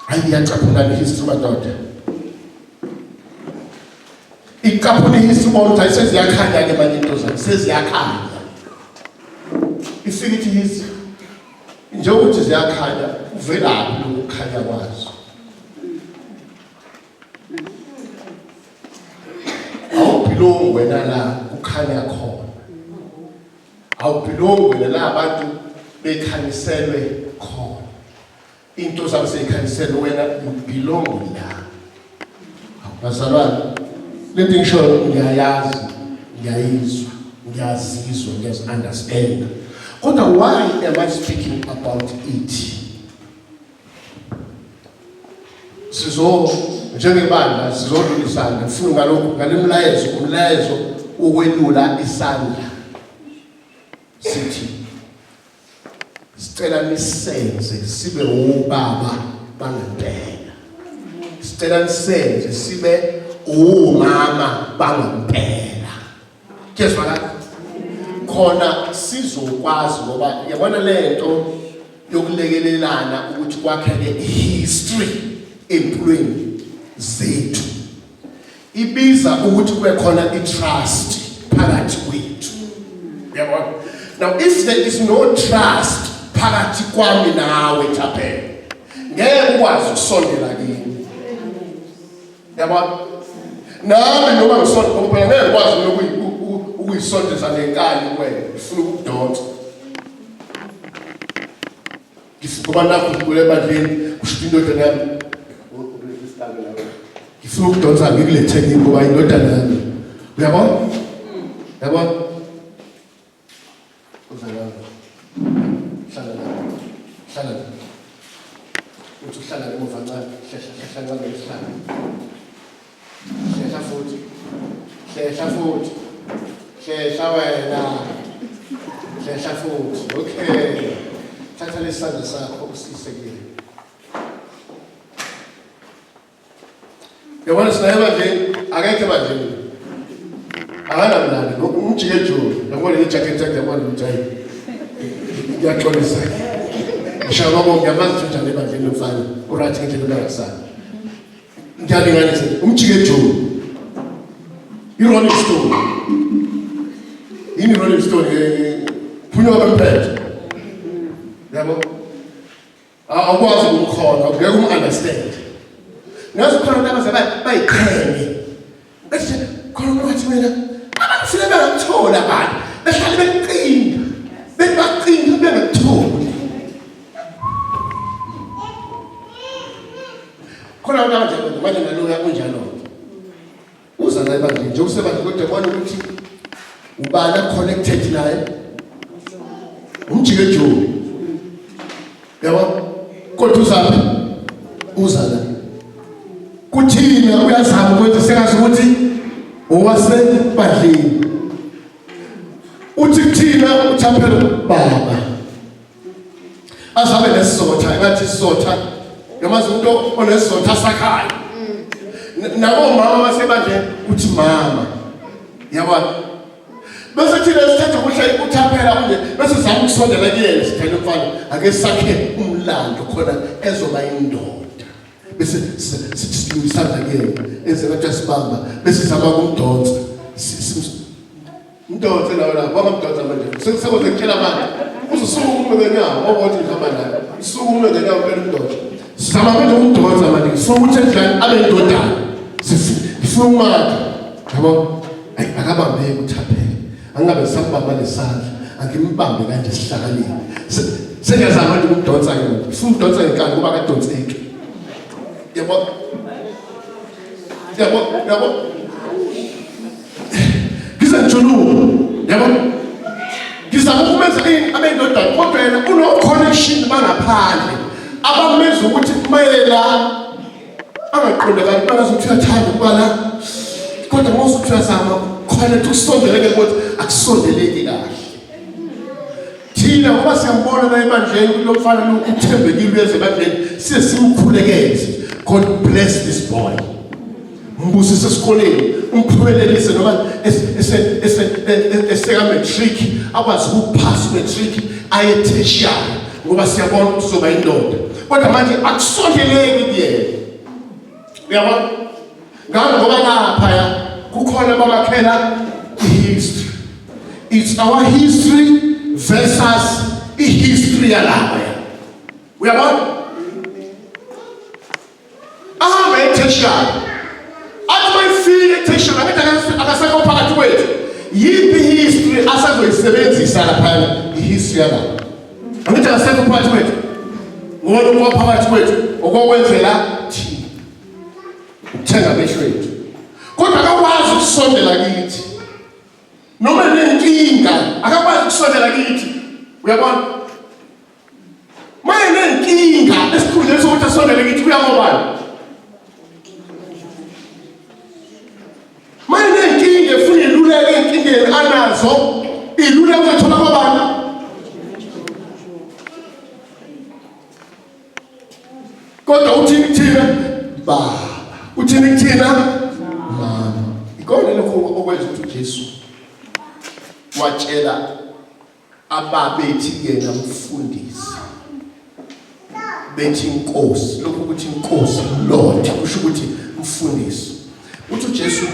Hayi iyacaphuna le history madoda. Icaphuna ihistory bona ukuthi ayiseziyakhanya ke manje into zakhe seziyakhanya. Ifike ithi history njengokuthi ziyakhanya uvelaphi lokukhanya kwazo. Awubhilongi wena la kukhanya khona. Awubhilongi wena la abantu bekhanyiselwe khona. Into zabo seyikhanyiselwe wena you belong la. Bazalwane, lento ngisho ngiyayazi, ngiyayizwa, ngiyazizwa, ngiyazi-understand. Kodwa why am I speaking about it? Sizo njengebandla sizodlula isandla ngifuna ngalokhu ngalemlayezo umlayezo ukwelula isandla sithi sicela nisenze sibe obaba bangempela sicela nisenze sibe omama bangempela Kuyezwakala? Khona sizokwazi ngoba yabona lento yokulekelelana ukuthi kwakheke history empilweni zethu. Ibiza ukuthi kube khona i-trust phakathi kwethu. Uyabona? Now if there is no trust phakathi kwami nawe Thapelo, ngeke ukwazi ukusondela kimi. Yabona? Nami noma ngisonto ngoba phela ngeke ngikwazi mina ukuyisondeza ngenkani kuwena, ngifuna ukukudonsa. Ngoba nakho ngikule ebandleni kusho ukuthi indodana yami ngifuna ukudonsa ngikulethe kimi ngoba indodana yami. Uyabona? Uyabona? Uzalana. Hlala la. Hlala la. Uthi uhlala ngemuva kancane, hlehla hlehla kancane ngesihlalo. Hlehla futhi. Hlehla futhi. Hlehla wena. Hlehla futhi. Okay. Thatha lesandla sakho usise kuyena. Yabona sinaye ebandleni akekho ebandleni. Akanamlando umjike ejoni. Yabona ijacket yakhe yabona ukuthi hayi. Ngiyaxolisa. Ngisho babo ngiyamazi ukuthi unjani ebandleni lomfana. Uright ngendlela engasana. Ngiyalinganisa umjike ejoni. I-Rolling Stone. Yini i-Rolling Stone? Phunywa bemphethe. Yabo? Awukwazi ukumkholwa, ngeke umu-understand. Ngazi khona abantu abaze bayiqhenye. Bethi khona umuntu wathi mina abantu fike bengakuthola abantu behlale beqinda bethi baqinda bengakutholi. Khona abantu abanjalo manje naloya unjalo. Uza la ebandleni nje usebandleni kodwa bona ukuthi ubani connected naye umjike joni yabo kodwa uzaphi uza la kuthina uyazama ukwenza sengazi ukuthi owasebandleni uthi kuthina uthaphela baba azabe nesizotha engathi isizotha yamazi umuntu onesizotha sakhayo nabomama basebandleni uthi mama yabona bese thina sithatha kuhle uthaphela kunje bese sizama ukusondela kuyena sithele mfana ake sakhe umlando khona ezoba indoda bese sithi silungisana kuyena enze ngathi asibamba bese sizama ukumdonsa Mdonse nawe lapho, wangamdonsa manje. Sekuze kutshela abantu. Uzusukume ngenyawo, owothi ngihamba naye. Usukume ngenyawo impela umdonse. Sizama manje ukumdonsa manje. Ngifuna ukuthi endlani abe indodana. Ngifuna umakhe. Yabo? Ayi akabambeki uthapheke. Angabe ngisambamba ngesandla, angimbambe kanje sihlakaniphe. Sengiyazama nje ukumdonsa ke manje. Ngifuna ukudonsa ngenkani kuba akadonseki. Yabo? Yabo? Yabo? Ngize ngijuluke. Yabo? Ngizama ukumenza ini abe indodana kodwa yena uno-connection bangaphandle abamenza ukuthi kumele angaqondakali bangazi ukuthi uyathanda ukuba la kodwa uma usuthi uyazama khona ukuthi kusondeleke kodwa akusondeleki kahle thina ngoba siyambona la ebandleni ukuthi lo mfana lo uthembekile uyeza ebandleni siye simkhulekele God bless this boy mbusise esikoleni umphumelelise noma eseka-matric akwazi ukuphasa umatric aye tertiary ngoba siyabona ukuthi uzoba indoda kodwa manje akusondeleki kuyena uyabona ngani ngoba laphaya kukhona ababakhela i-history it's our history versus i-history yalapha uyabona ahambe etheshana athi mayifike etheshana angithi akasekho phakathi kwethu yiphi history asazoyisebenzisa laphayana ihistory yalapha angithi akasekho phakathi kwethu ngoba lokhu kwaphakathi kwethu okwakwenzela thina ukuthenga amehlo ethu kodwa akakwazi ukusondela kithi noma nenkinga akakwazi ukusondela kithi uyabona Maye nenkinga esikhundleni sokuthi asondele kithi kuya ngobani? Maye nenkinga efuna iluleke enkingeni anazo, iluleke uzothola kobani? Kodwa uthini kuthina? Baba. Uthini kuthina? Mama. Ikona lokho okwenza ukuthi uJesu watshela ababethi kuyena mfundisi bethi inkosi lokhu ukuthi inkosi Lord kusho ukuthi mfundisi uthi uJesu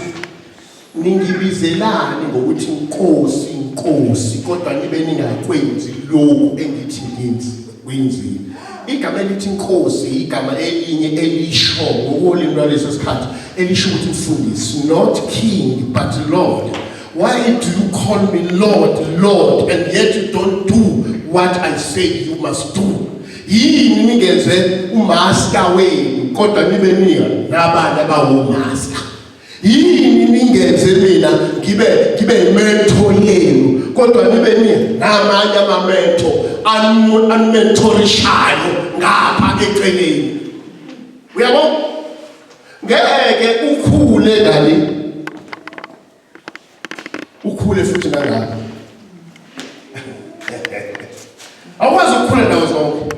ningibizelani ngokuthi inkosi inkosi kodwa nibe ningakwenzi lokhu engithi ngenzi kwenzile igama elithi inkosi igama elinye elisho ngokolimi lwaleso sikhathi elisho ukuthi mfundisi not king but lord Why do you call me Lord, Lord, and yet you don't do what I say you must do? Yini ningenze umaster wenu kodwa nibe niya nabantu abawumaster? Yini ningenze mina ngibe ngibe mentor yenu kodwa nibe niya namanye ama mentor anmentorishayo ngapha eceleni. Uyabo? Ngeke ukhule ngale ukhule futhi nangapha awukwazi ukukhula ndawo zonke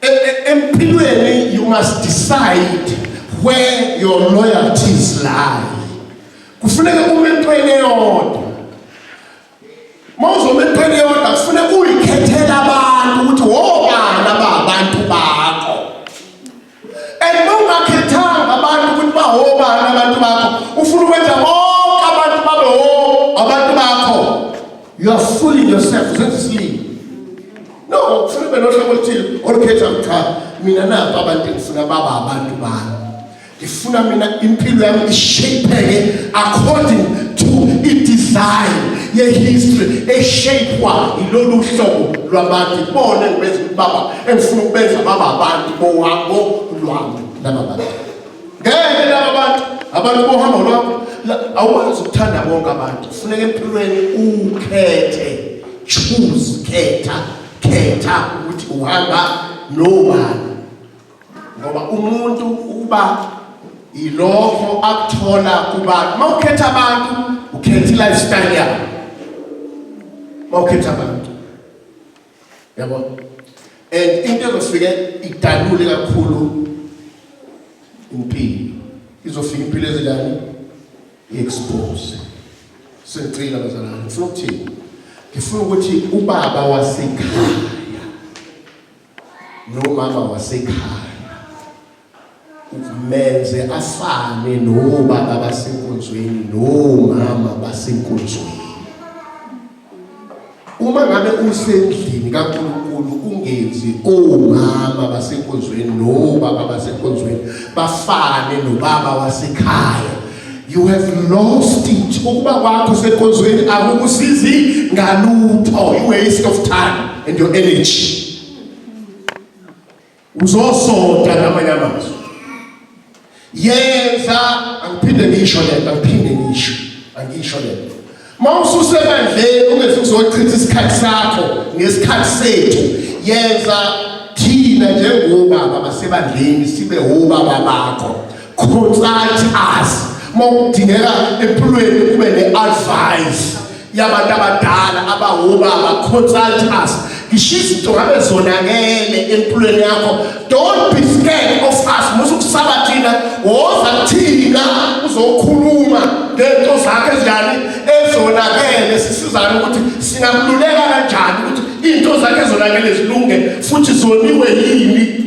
e, e, empilweni you must decide where your loyalties lie kufuneka ume entweni eyodwa uma uzoma entweni eyodwa kufuneka uyikhethele abantu ukuthi wobani ababantu bakho And ungakhethanga abantu ukuthi bahobani abantu bakho ufuna ukwenza bonke abantu babe ho abantu bakho you are fooling yourself uzenza isilima no kufuna ube nohlobo oluthile olukhetha cha mina nabo abantu engifuna baba abantu bami ngifuna mina impilo yami ishapheke according to i-design ye-history eshapwa yilolu hlobo lwabantu ibona engibenza ukuthi baba engifuna ukubenza baba abantu bohambo lwami laba bantu ngeke laba bantu abantu bohambo lwakho awukwazi ukuthanda bonke abantu kufuneka empilweni ukhethe choose khetha khetha ukuthi uhamba nobani ngoba umuntu uba yilokho akuthola kubantu uma ukhetha abantu ukhetha i-lifestyle yabo uma ukhetha abantu yabo and into ezofike idalule kakhulu impilo izofika impilo ezinjani i-expose sengicela bazalwane ngifuna ukuthini ngifuna ukuthi ubaba wasekhaya nomama wasekhaya ukumenze afane nobaba basenkonzweni nomama basenkonzweni uma ngabe usendlini kaNkulunkulu ungenzi omama basenkonzweni nobaba basenkonzweni bafane nobaba wasekhaya. You have lost it. Ukuba kwakho senkonzweni akukusizi ngalutho. You waste of time and your energy. Uzosonta ngamanye amazwi. Yenza angiphinde ngisho lento, angiphinde ngisho, angisho lento. Mawususebandleni ungeze uzochitha isikhathi sakho ngesikhathi sethu. Yenza thina njengobaba basebandleni sibe obaba bakho. Consult us. Mawudingeka empilweni kube ne-advice yabantu abadala abawobaba, consult us. Ngisho izinto ngabe zonakele empilweni yakho, don't be scared of us. Musa ukusaba thina, woza kuthina uzokhuluma ngento zakho ezinjani ezonakele, sisizane ukuthi singakululeka kanjani ukuthi into zakhe ezonakele zilunge futhi zoniwe yini.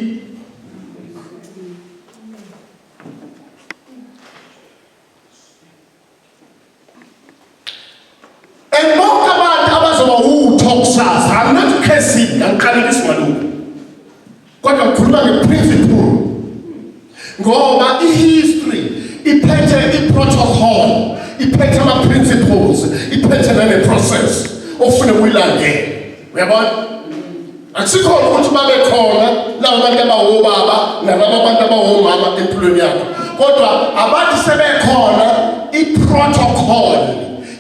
And bonke abantu abazoba wutho kusasa, I'm not cursing, angiqalekisi ngalokhu, kodwa ngikhuluma nge-principle, ngoba i-history iphethe i-protocol, iphethe ama-principles, iphethe nane-process ofuna ukuyilandela. Uyabona, akusikhona ukuthi babe khona laba bantu abawobaba nalaba bantu abawomama empilweni yakho, kodwa abathi sebekhona i-protocol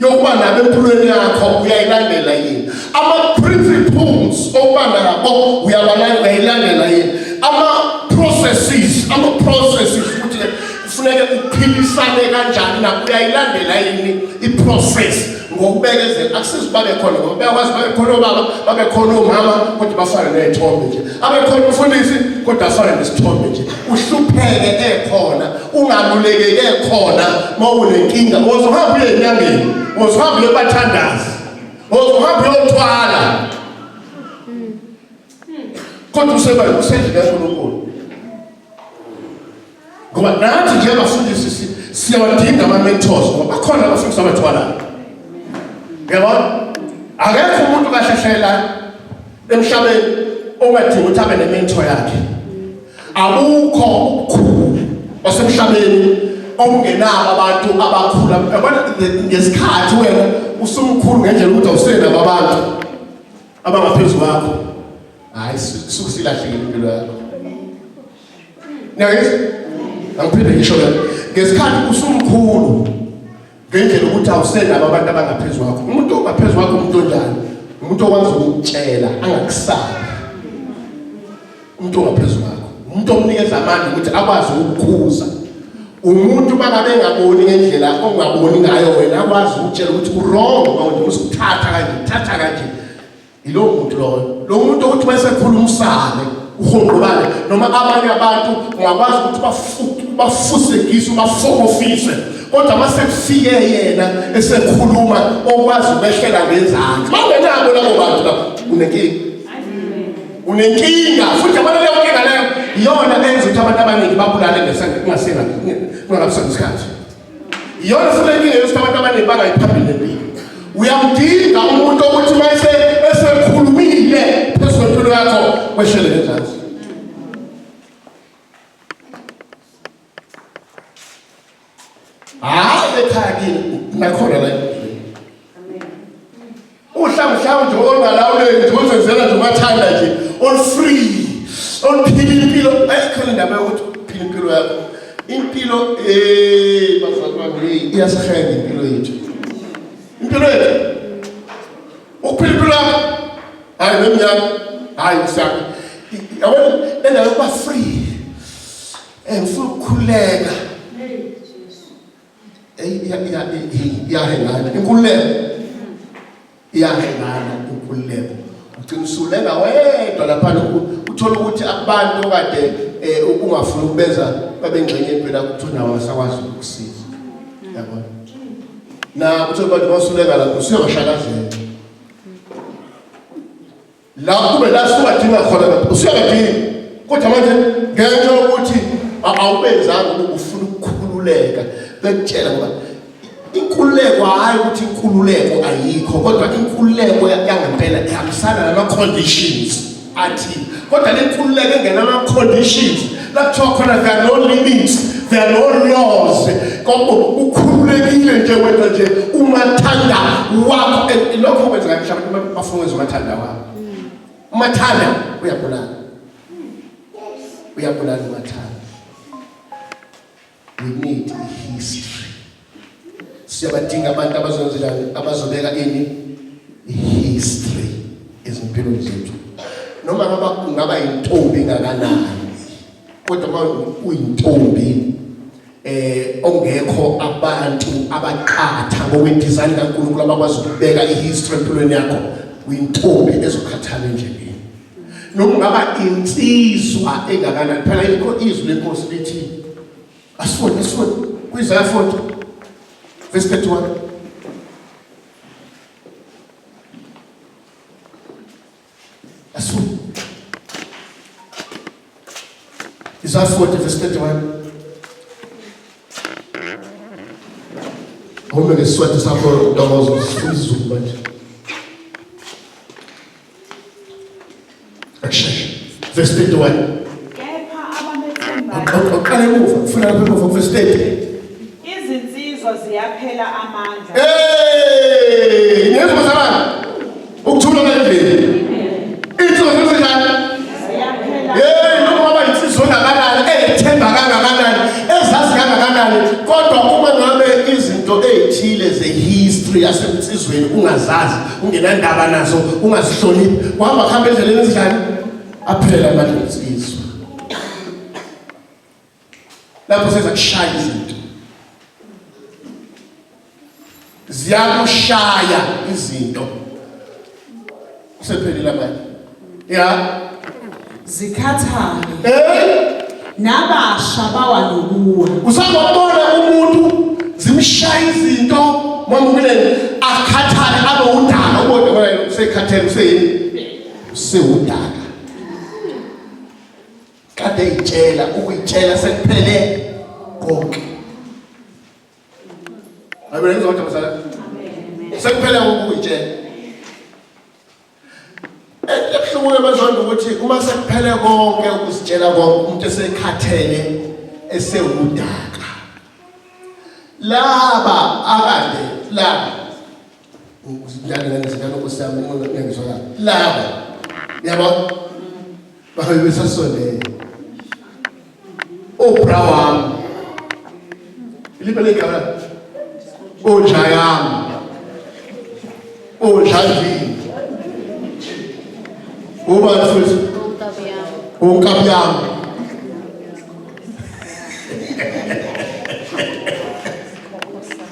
yokuba nabo empilweni yakho uyayilandela yini, ama-principles okuba nabo uyayilandela yini, ama-processes, ama-processes ukuthi kufuneke uphilisane kanjani nabo uyayilandela yini i-process ngokubekezela. Akusizi babe khona ngoba bayakwazi babe khona obaba, babe khona omama, kodwa bafane ney'thombe nje, abe khona umfundisi kodwa afane nesithombe nje. Uhlupheke ekhona, ungalulekeke ekhona. Uma unenkinga wozohamba uye enyangeni, wozohamba uye kubathandazi, wozohamba uyothwala, kodwa usendlini kaNkulunkulu. Ngoba nathi njengabafundisi siyawadinga ama-mentors, ngoba bakhona abafundisi abathwalayo. Uyabona, akekho umuntu kahle hlela emhlabeni ongadingi ukuthi abe ne-mentor yakhe. Abukho ubukhulu basemhlabeni obungenabo abantu abakhula. Yabona, ngesikhathi wena usumkhulu ngendlela ukuthi awusenabo abantu abangaphezu kwakho, hayi, suke silahlekile impilo yakho. Niyangizwa? Angiphinde ngisho le. Ngesikhathi usumkhulu ngendlela ukuthi awusenabo abantu abangaphezu kwakho. Umuntu ongaphezu kwakho umuntu onjani? Umuntu okwazi ukukutshela angakusabi. Umuntu ongaphezu kwakho, umuntu omnikeza amandla ukuthi akwazi ukukhuza. Umuntu mangabe engaboni ngendlela ongaboni ngayo wena, akwazi ukutshela ukuthi u-wrong mawuthi usukuthatha kanje, thatha kanje. Yilowo muntu loyo. Lo muntu ukuthi mayesekhuluma usale uhonqobale, noma abanye abantu ungakwazi ukuthi bafusegise, ubafokofise, kodwa uma sekufike yena esekhuluma okwazi ukwehlela ngezandla. Uma ungenabo labo bantu lapho, unenkinga, unenkinga. Futhi yabona leyo nkinga leyo iyona enza ukuthi abantu abaningi babulale kungasena kungakabi isikhathi. Iyona futhi inkinga yokuthi abantu abaningi bangayiphambili nempilo. Uyamdinga umuntu okuthi uma esekhulumile phezu kwempilo yakho kwehlele ngezansi. Hhayi, ekhaya kini nakhona la uhlanguhlangu nje olungalawuleki nje, ozenzela nje umathanda nje, olu-free, oluphila impilo. Ayikho le ndaba yokuthi uphila impilo yakho. Impilo, bazalwane, hey, iyasihenga impilo yethu, impilo yethu, ukuphila impilo yakho. Hhayi nemnyama, hhayi msaka, yabona le ndaba yokuba free, ngifuna ukukhululeka. Iyahengana inkululeko, iyahengana inkululeko. Ugcina usulenga wedwa laphana, uthola ukuthi abantu okade ungafuni ukubenza babe ngxenye empilo yakho, uthole nawo asakwazi ukukusiza. Yabona, na uthole abantu basulenga lapho usuyabashakazela la kube la suwadinga khona, usuyabadinga, kodwa manje ngenxa yokuthi awubenzanga ufuna ukukhululeka, bekutshela. Ngoba inkululeko, hhayi ukuthi inkululeko ayikho, kodwa inkululeko yangempela ihambisana nama-conditions athi. Kodwa le nkululeko engenama conditions, la kuthiwa khona there are no limits, there are no laws. Kodwa ukhululekile nje wena nje umathanda wakho. And lokho kwenzeka mhlawumbe bafuna ukwenza umathanda wakho. Umathanda uyabulala. Uyabulala umathanda. We need history. Siyabadinga abantu abazonzelani abazobeka ini history ezimpilweni zethu. Noma ngaba ungaba intombi ngakanani. Kodwa uma uyintombi ongekho abantu abaqatha ngokwedesign kaNkulunkulu abakwazi ukubeka ihistory empilweni yakho, uyintombi ezokhathala endleleni. Noma ungaba insizwa engakanani, phela yikho izwi lenkosi lithi asifunde asifunde kwiZaya 40 verse 31. Asifunde Isaiah 40 verse 31. Awume ngesiswati sakho Ntokozo, sifuna isiZulu manje. Akusheshe. Verse 31. Kepha abamethembayo Uqale emuva, ufuna lapha emuva verse 30. Izinsizwa ziyaphela amandla. Hey, ngezwa bazalwane. Ukuthula endlini. Insizwa zenzenjani? Ziyaphela. Hey, noma waba insizwa engakanani, eyethemba kangakanani, ezazi kangakanani, kodwa uma ngabe izinto ezithile zehistory yasemsizweni ungazazi, ungenandaba nazo, ungazihloniphi, uhamba kuhamba endleleni ezinjani? Aphela amandla insizwa. Lapho seza kushaya izinto. Ziyakushaya izinto. Usephelile manje. Ya. Zikhathale. Nabasha bawa nokuwa. Usangobona umuntu zimshaya izinto mamukuleni akhathale abe udaka ubone wena usekhathele useyini? Usewudaka. Kade eyitshela ukuyitshela sekuphele konke. Amen ngizwa bazalwane. Sekuphele konke ukuyitshela. Ebuhlungu ke bazonda ukuthi uma sekuphele konke ukuzitshela konke umuntu esekhathele esewudaka. Laba akade laba njalo ngizingane nkosi yami ngiyangizwa laba yabo bahambe besasondele obra wami iliphe legama ojayami ojadlini ubani futhi unkabi yami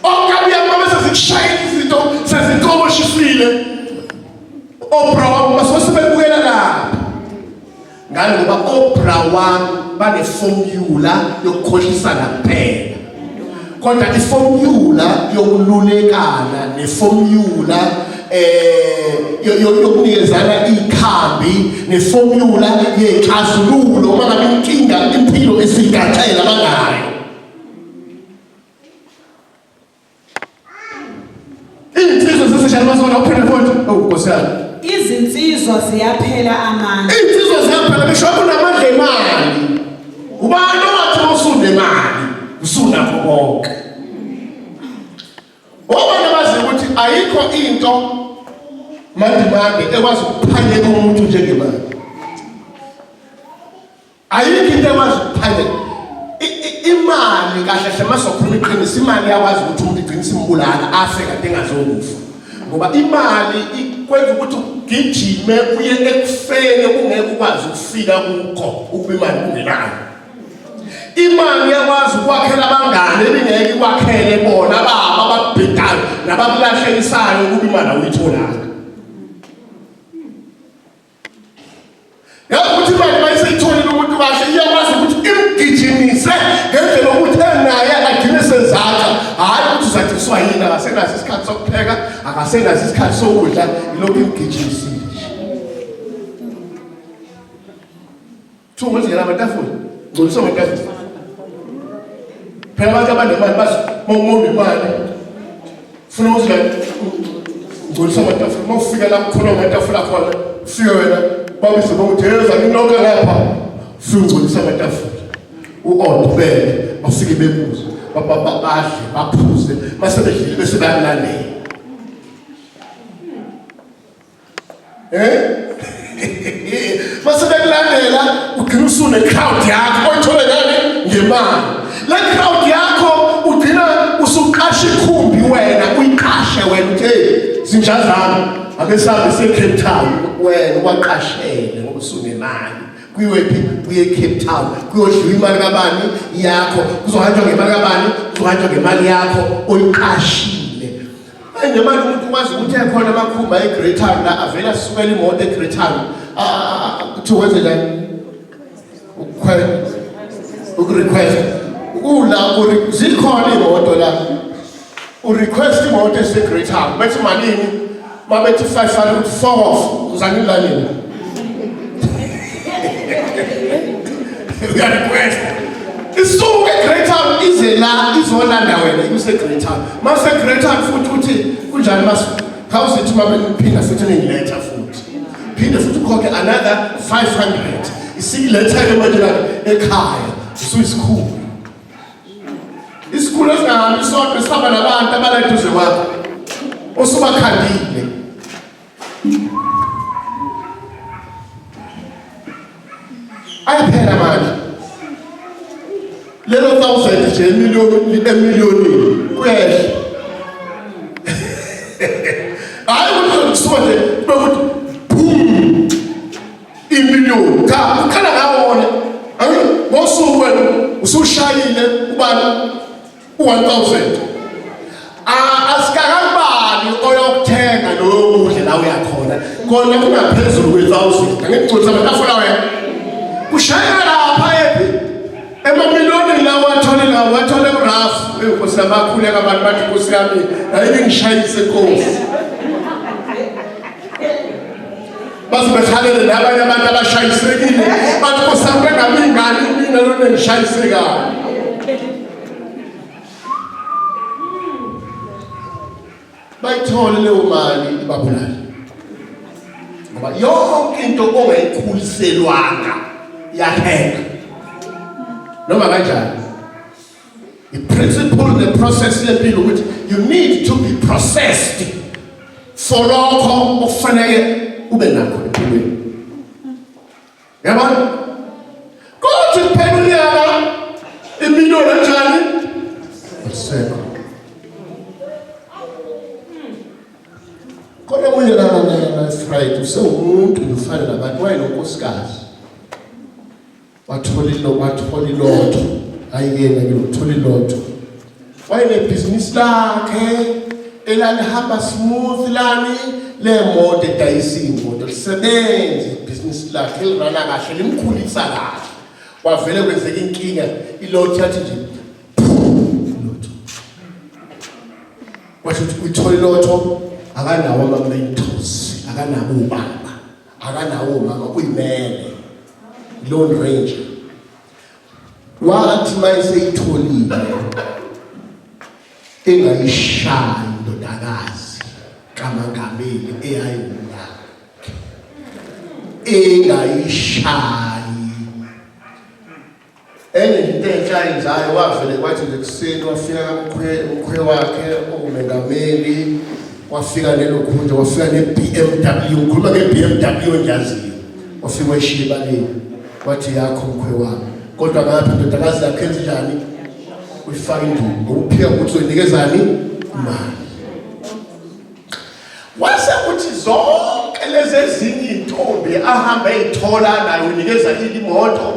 Onkabi yami babe sezikushayela izinto sezicoboshisile. Obra wami basuke sebebukela lapha. Ngani ngoba obra wami baneformula yokukhohlisana kuphela. Kodwa iformula yokululekana neformula yokunikezana ikhambi neformula yexazululo uma ngabe inkinga impilo esigaxela banayo. Iy'nsizwa zesishaya masona uphinde futhi. Oh Nkosi yami. Izinsizwa ziyaphela amandla. Iy'nsizwa ziyaphela besho kunamandla emali. Ubani owathi usunemali usunakho konke. Obani abazi ukuthi ayikho into mandimande ekwazi ukuphanyeka umuntu njengemali. Ayikho into ekwazi ukuphanyeka. Imali kahle hle masokhuluma iqiniso imali iyakwazi ukuthi umuntu igcine isimbulala afe kanti engazokufa. Ngoba imali ikwenza ukuthi ugijime uye ekufeni kungeke ukwazi ukufika kukho ukuba imali kungenayo. Imali iyakwazi ukwakhela abangane ebingeke ikwakhele bona baba ababhedayo nabakulahlekisayo ukuba imali awuyitholanga. Yazi ukuthi imali mayiseyitholile umuntu kahle iyakwazi ukuthi imgijimise ngendlela yokuthi enaye agcine sezakha. Hhayi ukuthi uzaciswa yini, akasenaso isikhathi sokupheka, akasenaso isikhathi sokudla, ilokhu imgijimisile nje. Kuthiwa ngenzela amatafula, ngcoliswa amatafula. Phela abantu abanemali bazi uma unemali funa ukuthi la ngcolisa amatafula, uma ufika la kukhona amatafula khona, ufike wena Babize bokuthi heza ninonke lapha. Sungcolisa amatafula. U-odubele bafike bebuze badle baphuze mase bedlile bese bayakulandela. Eh? Mase bekulandela ugcina usune crowd yakho oyithole ngani ngemali. Le crowd yakho ugcina usuqasha ikhumbi wena uyiqashe wena uthi hey zinja zami ake sihambe siye Cape Town wena waqashele ngoba usunemali. Kuyiwephi kuye Cape Town kuyodliwa imali kabani yakho kuzohanjwa ngemali kabani kuzohanjwa ngemali yakho oyiqashile. Manje manje umuntu wazi ukuthi ekhona amakhumba eGreat Town la avela asukela imoto eGreat Town. Kuthiwa wenze njani? Ukukhwela. Ukurequest. Ula zikhona imoto la. Urequest imoto eseGreat Town. Bethi malini? Mabethi 500 four off. Uzani la nini? Uyarequest. Isuke eGreat Town ize la izolanda wena ikuse Great Town. Mase Great Town futhi uthi kunjani mas khawuzithi uma beniphinda futhi ningiletha futhi. Phinde futhi ukhokhe another 500. Isikiletha ke manje la ekhaya. Usuyisikhulu. Isikhulu esingahambi sodwa esihamba nabantu abala eduze kwakho. Osubakhandile. Ayaphela manje. Lelo thousand nje emiliyoni emiliyonini kuyehla. Hayi ukuthi kusuka nje kube ukuthi boom imiliyoni. Cha, ukhala ngawona. Ngosuku wena usushayile ubani u-1000. Asikakabani oyokuthenga loyo kudla la uyakhona kona kungaphezulu kwe-1000 angikucotha amatafula wena kushayela lapha ephi emamiliyonini lawo athole lawo wathole urafu enkosi yamakhuleka abantu bathi nkosi yami ayike ngishayise nkosi baze bekhalele nabanye abantu abashayisekile bathi nkosi yami bengabi ingane mina lona engishayisekayo Bayithole leyo mali ibabulale. Ngoba yonke into ongayikhuliselwanga yakheka. Noma kanjani? I-principle the process yempilo ukuthi you need to be processed for lokho okufanele ube nakho empilweni. Yabona? Kodwa kuphela unyaka imiliyoni enjani? Alisekho. Kodwa omunye lana na Friday usewumuntu ufana nabantu wayenonkosikazi. Wathola ilo wathola ilotho. Hayi yena ke uthola ilotho. Wayenebhizinisi lakhe elalihamba smooth lani lemoto edayisa iy'moto lisebenze ibhizinisi lakhe lirana kahle limkhulisa kahle kwavele kwenzeka inkinga ilotho yathi nje ilotho kwasho ukuthi uyithola ilotho akanawo ama-mentors akanabo ubaba akanawo umama uyimele lone ranger Wathi mayeseyitholile engayishayi indodakazi kaMangameli eyayiwumkakhe engayishayi enye into enhle ayenzayo wavele kwathi nje kuseni wafika kamkhwe umkhwe wakhe ongumengameli wafika nelokhunja wafika ne-BMW ngikhuluma nge-BMW engiyaziyo wafika wayishiya ebaleni wathi yakho mkhwe wami kodwa ngaphi indodakazi yakho enze njani uyifaka induku ngoba uphika ukuthi uyinikezani imali wase kuthi zonke lezi ezinye iy'ntombi ahambe ey'thola naye unikeza imoto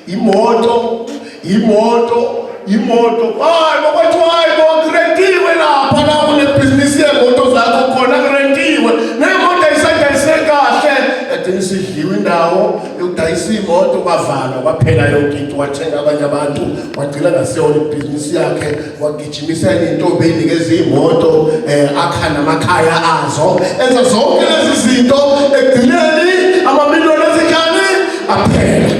imoto imoto imoto hayi bokwethu hayi bo kurentiwe lapha la kunebhizinisi yeemoto zakho khona kurentiwe neemoto ayisadayise kahle yagcina isidliwe indawo yokudayisa iy'moto kwavalwa kwaphela yonke into wathenga abanye abantu wagcina ngaseyona ibhizinisi yakhe wagijimisa intombi eyinikeza iy'moto um akha namakhaya azo enza zonke lezi zinto ekugcineni amamiliyoni ezinjani aphela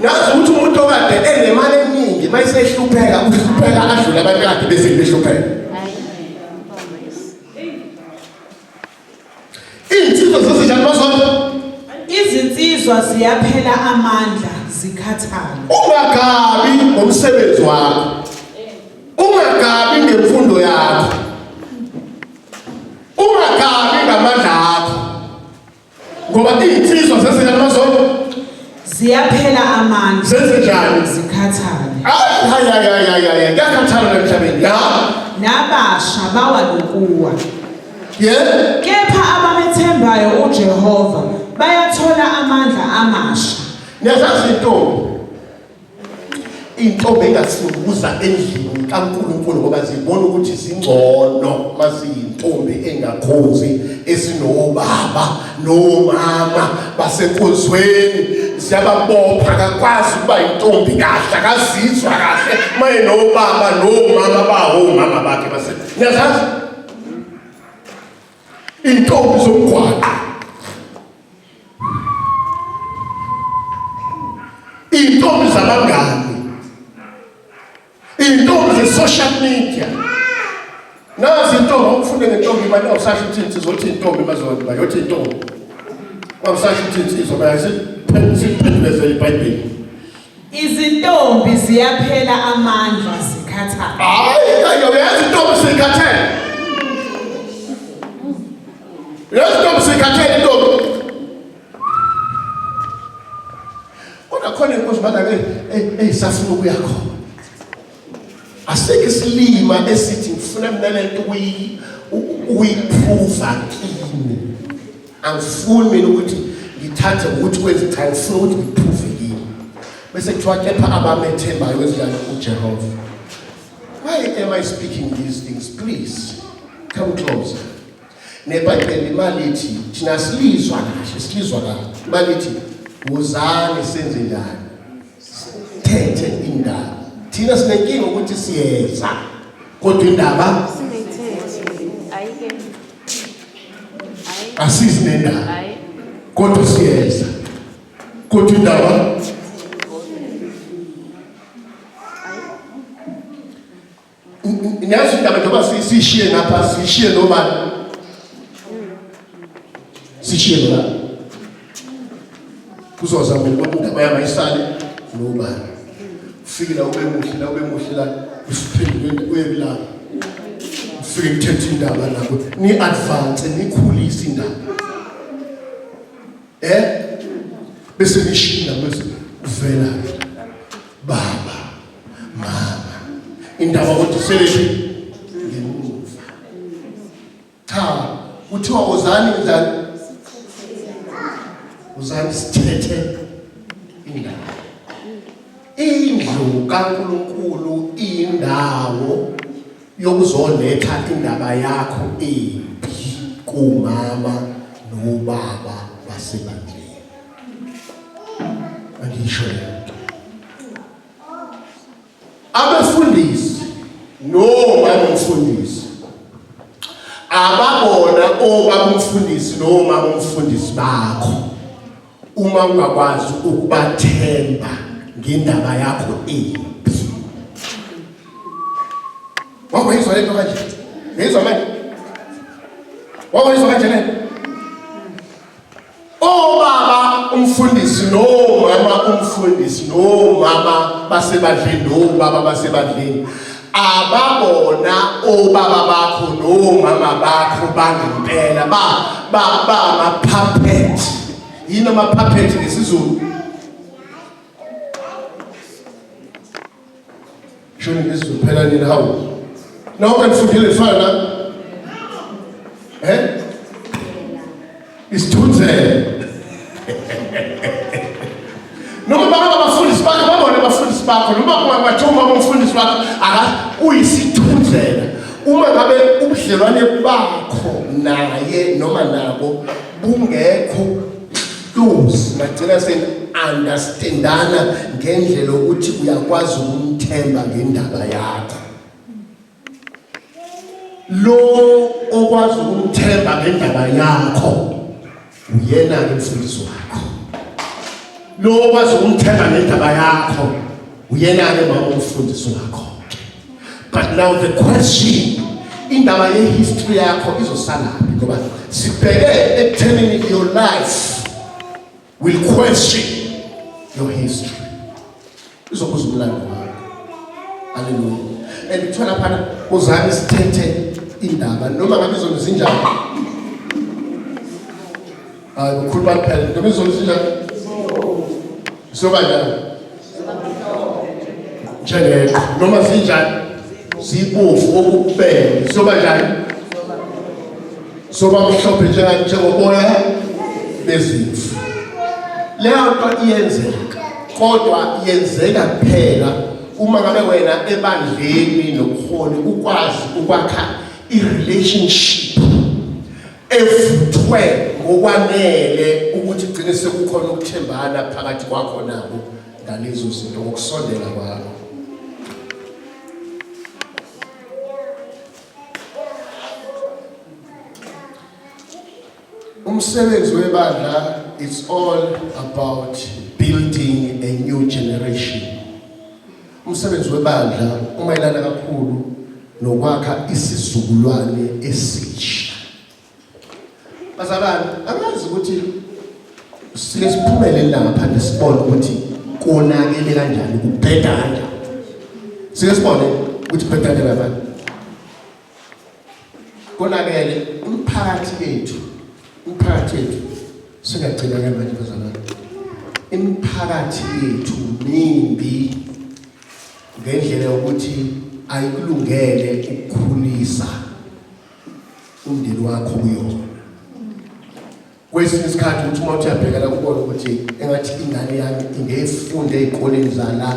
Nazi ukuthi umuntu okade enemali eningi mayisehlupheka uhlupheka adlule abantu kade bese behlupheka. Zenze njani mazona? Izinsizwa ziyaphela amandla zikhathale. Ungagabi ngomsebenzi wakho. Ungagabi ngemfundo yakho. Ungagabi ngamandla akho. Ngoba izinsizwa zenze njani mazona? Ziyaphela amandla. Zenze njani? Zikhathale. Hayi hayi hayi hayi hayi. Kuyakhathala emhlabeni. Ya. Nabasha bawa nokuwa. Yeah. Kepha abamethembayo uJehova bayathola amandla amasha. Niyazazi intombi. Intombi engafuni ukuza endlini kaNkulunkulu ngoba zibona ukuthi zingcono masiyintombi engakhonzi esinobaba nomama basenkonzweni ziyababopha akakwazi ukuba intombi kahle akazizwa kahle maye nobaba nomama bawo mama bakhe base niyazazi intombi zomgwaqo intombi zabangani intombi ze-social media nazi intombi okufunde ngentombi manje awusasho ukuthi insizwa othi intombi mazona bayothi intombi awusasho ukuthi insizwa bayasiphendulezela ibhayibheli. Izintombi ziyaphela amandla zikhathale. Hayi kanye uyazi intombi sikhathele. Uyazi intombi sikhathele intombi. Kodwa khona inkosi manje ke eyisafuna ukuya khona. Asikho isilima esithi ngifuna mina lento ukuyiprova kimi. Angifuni mina ukuthi ngithathe ukuthi kwenze cha ngifuna ukuthi ngiprove kimi. Bese kuthiwa kepha abamethembayo kwezilana uJehova. Why am I speaking these things? Please come closer. NeBhayibheli malithi thina silizwa kahle, silizwa kahle. Malithi wozani senze njani? Sithethe indaba. Thina sinenkinga ukuthi siyeza kodwa indaba Singayithethe. Ayike. Ayi. asizi nendaba Ayi. kodwa siyeza kodwa indaba niyazi indaba njengoba siyishiye ngapha siyishiye nobani sishiye nobani kuzoza mina kodwa indaba yami ayisale nobani ufike la ube muhle la ube muhle la usiphendule uye kulapha ufike kuthetha indaba nabo ni advance nikhulise indaba bese nishinda bese uvela baba mama indaba kodwa iselephi ngemuva. Cha, kuthiwa wozani njani? Wozani sithethe indaba. Indlu kaNkulunkulu indawo yokuzoletha indaba yakho embi kumama nobaba basebandleni. Angisho lento. Abefundisi noma umfundisi ababona obaba umfundisi noma umfundisi bakho uma ungakwazi ukubathemba ngendaba yakho embi. Wakwenzwa lento kanje? Ngizwa manje. Wakwenzwa kanje le? Obaba umfundisi nomama umfundisi nomama basebandleni nobaba basebandleni ababona obaba bakho nomama bakho bangempela ba ba ba ama puppet. Yini ama puppet ngesiZulu? Shoni ngesiZulu phela nini hawu. Nonke nifundile nifana na? Isithunzela. Noma baba abafundisi bakho babone abafundisi bakho noma kungathiwa umama umfundisi wakho aka uyisithunzela. Uma ngabe ubudlelwane bakho naye noma nabo bungekho close bagcina seni understandana ngendlela ukuthi uyakwazi ukumthemba ngendaba yakho. Lo okwazi ukumthemba ngendaba yakho uyena ke umfundisi wakho. Lo okwazi ukumthemba ngendaba yakho uyena ke mama umfundisi wakho. But now the question Indaba ye-history yakho izosalaphi ngoba sibheke ekuthenini your life will question your history. Izobuza umlando wakho. Haleluya. And kuthiwa laphana uzame sithethe indaba noma ngabe izono zinjani. Hayi ukhuluma kuphela noma izono zinjani. Soba njani? Njengeqhwa noma zinjani? Zibovu okubele. Soba njani? Soba mhlophe njengoboya bezimvu. Leyo nto iyenzeka kodwa yenzeka kuphela uma ngabe wena ebandleni nobuholi ukwazi ukwakha i-relationship evuthwe ngokwanele ukuthi kugcine sekukhona ukuthembana phakathi kwakho nabo ngalezo zinto ngokusondela kwakho. Umsebenzi webandla it's all about building a new generation. Umsebenzi webandla umayelana kakhulu nokwakha isizukulwane esisha. Bazalwane, angazi ukuthi sike siphumele la ngaphandle sibone ukuthi konakele kanjani, kubheda kanjani. Sike sibone ukuthi kubheda kanjani abantu. Konakele umphakathi yethu, umphakathi yethu singagcina ke manje bazalwane. Imiphakathi yethu mimbi ngendlela yokuthi ayikulungele ukukhulisa umndeni wakho kuyona. Kwesinye isikhathi uthi uma uthi uyabhekela kubona ukuthi engathi ingane yami ingefunde ezikoleni zala,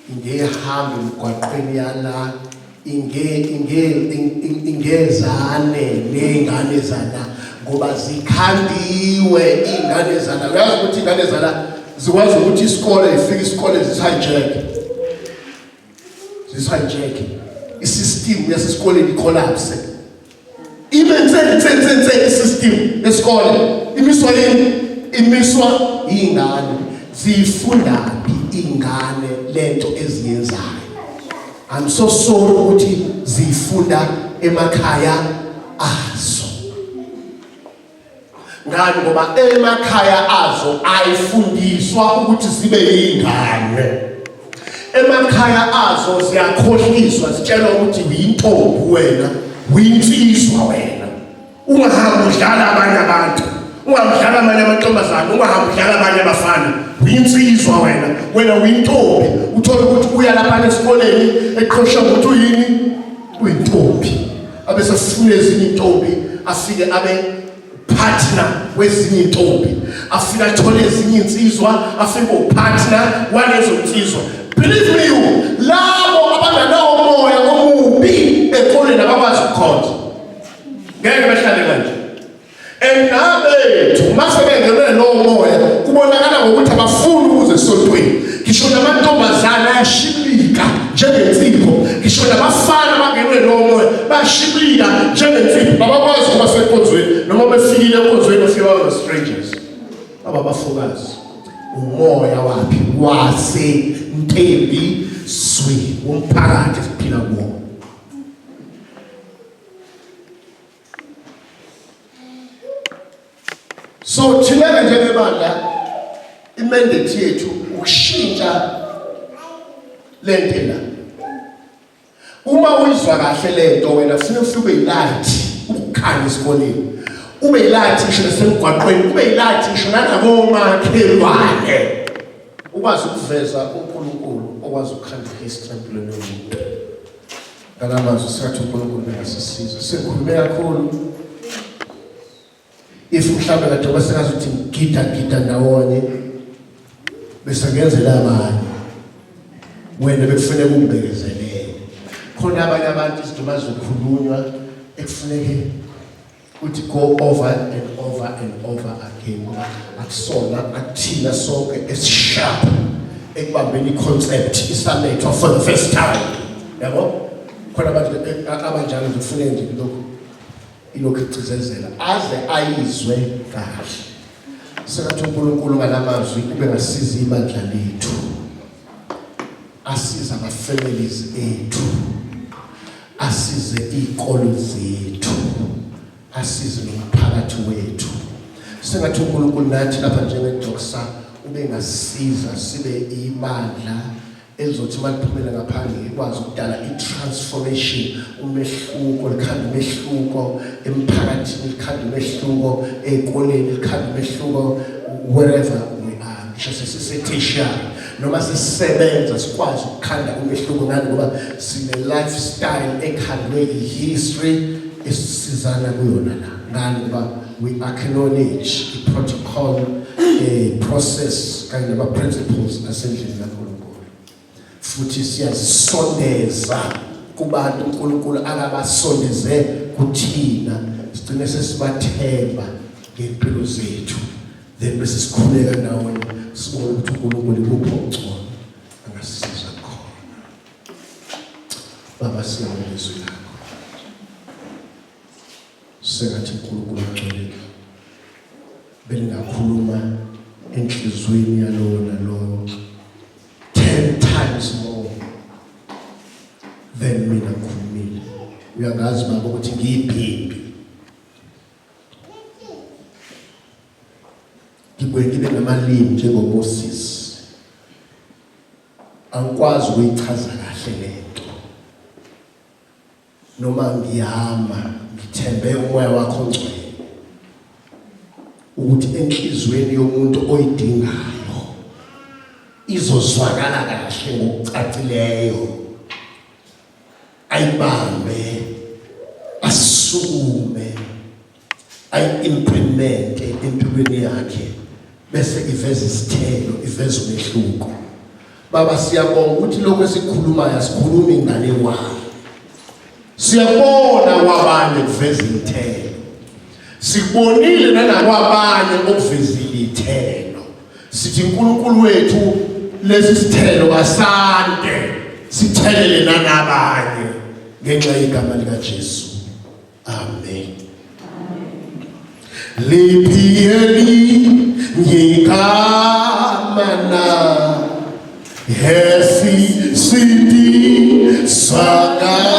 ingehambe emgwaqweni yala, inge inge ingezane nezingane zala ngoba zikhandiwe izingane zala. Uyazi ukuthi izingane zala zikwazi ukuthi isikole ifike isikole zisihijack. Zisihijack. Isystem yasesikoleni collapse. Ibe nse nse nse nse isystem esikole imiswa yini? Imiswa ingane. Ziyifundaphi ingane lento eziyenzayo? I'm so sorry ukuthi ziyifunda emakhaya azo. Ngani ngoba emakhaya azo ayifundiswa ukuthi zibe yingane. Emakhaya azo ziyakhohliswa zitshelwa ukuthi uyintombi wena, uyinsizwa wena. Ungahambi udlala abanye abantu, ungamdlala amanye amantombazane, ungahambi udlala abanye abafana. Uyinsizwa wena, wena uyintombi. Uthole ukuthi uya lapha esikoleni eqhosha ukuthi uyini? Uyintombi. Abese sifuna ezinye intombi afike abe partner wezinye intombi afike athole ezinye insizwa afike upartner walezo nsizwa. Believe me you, labo abanganawo umoya omubi ekoleni abakwazi ukukhonza ngeke behlale kanje. Enabethu mase bengenwe lowo moya kubonakala ngokuthi abafuni ukuze esontweni. Ngisho namantombazane ayashibilika njengensipho, ngisho nabafana bangenwe lowo moya bayashibilika njengensipho, abakwazi ukuba senkonzweni noma befikile enkonzweni bafike baba strangers, baba abafokazi. Umoya waphi? Wase Ntembi zwi womphakathi esiphila kuwo. So thina-ke njengebandla imandate yethu ukushintsha le nto la. Uma uyizwa kahle le nto wena kufuneka ufike ube yilight ukukhanya esikoleni, ube yilight ngisho nasemgwaqweni, ube yilight ngisho nanakomakhelwane, ukwazi ukuveza uNkulunkulu okwazi ukukhanda history empilweni yomuntu. Ngalamazwi sengathi uNkulunkulu bengasisiza. Sengikhulume kakhulu. If mhlawumbe kade ngoba sengazuthi ngigida gida ndawonye bese ngenzela abanye. Wena bekufuneka ungibekezelele. Khona abanye abantu izinto bazokhulunywa ekufuneke uthi go over and over and over again ngoba akusona akuthina sonke esisharp ekubambeni i-concept isalethwa for the first time. Yabo? Khona abantu abanjalo nje kufuneka nje lokhu ilokhu igcizezela aze ayizwe kahle. Sengathi uNkulunkulu ngalamazwi ube ngasiza ibandla lethu, asiza ama-families ethu. Asize izikolo zethu, asize nomphakathi wethu. Sengathi uNkulunkulu nathi lapha njengeDoxa ubengasisiza sibe ibandla elizothi uma liphumela ngaphandle likwazi ukudala i-transformation, umehluko, likhanda umehluko emphakathini, likhanda umehluko ey'koleni, likhanda umehluko wherever we are, ngisho sesise-tertiary noma sesisebenza, sikwazi ukukhanda umehluko. Ngani? Ngoba sine-lifestyle ekhandwe i-history esisizana kuyona la. Ngani? Ngoba we acknowledge i-protocol, process kanye nama-principles asendlini kaNkulunkulu, futhi siyazisondeza kubantu uNkulunkulu akabasondeze kuthina, sigcine sesibathemba ngempilo zethu, then bese sikhuleka ndawonye, sibone ukuthi uNkulunkulu ikuphi okungcono angasisiza khona. Baba, siyabonga izwi lakho. Sengathi uNkulunkulu ongcwele belingakhuluma enhliziyweni yalowo nalowo 10 times more than mina ngikhulumile. Uyangazi, Baba, ukuthi ngiyibhimbi, ngibuye ngibe namalimi njengoMoses, angikwazi ukuyichaza kahle lento noma ngihamba. Ngithembe uMoya wakho oNgcwele ukuthi enhliziyweni yomuntu oyidingayo izozwakala kahle ngokucacileyo, ayibambe, asukume, ayi-implemente empilweni yakhe, bese iveza isithelo, iveza umehluko. Baba, siyabonga ukuthi lokho esikhulumayo asikhulumi inganekwane. Siyabona kwabanye kuveza iy'thelo, sikubonile nanakwabanye okuvezile iy'thelo. Sithi, uNkulunkulu wethu, lesi sithelo asande, sithelele nanabanye, ngenxa yegama likaJesu, amen. Liphi elinye igama na hesi sithi sangalo?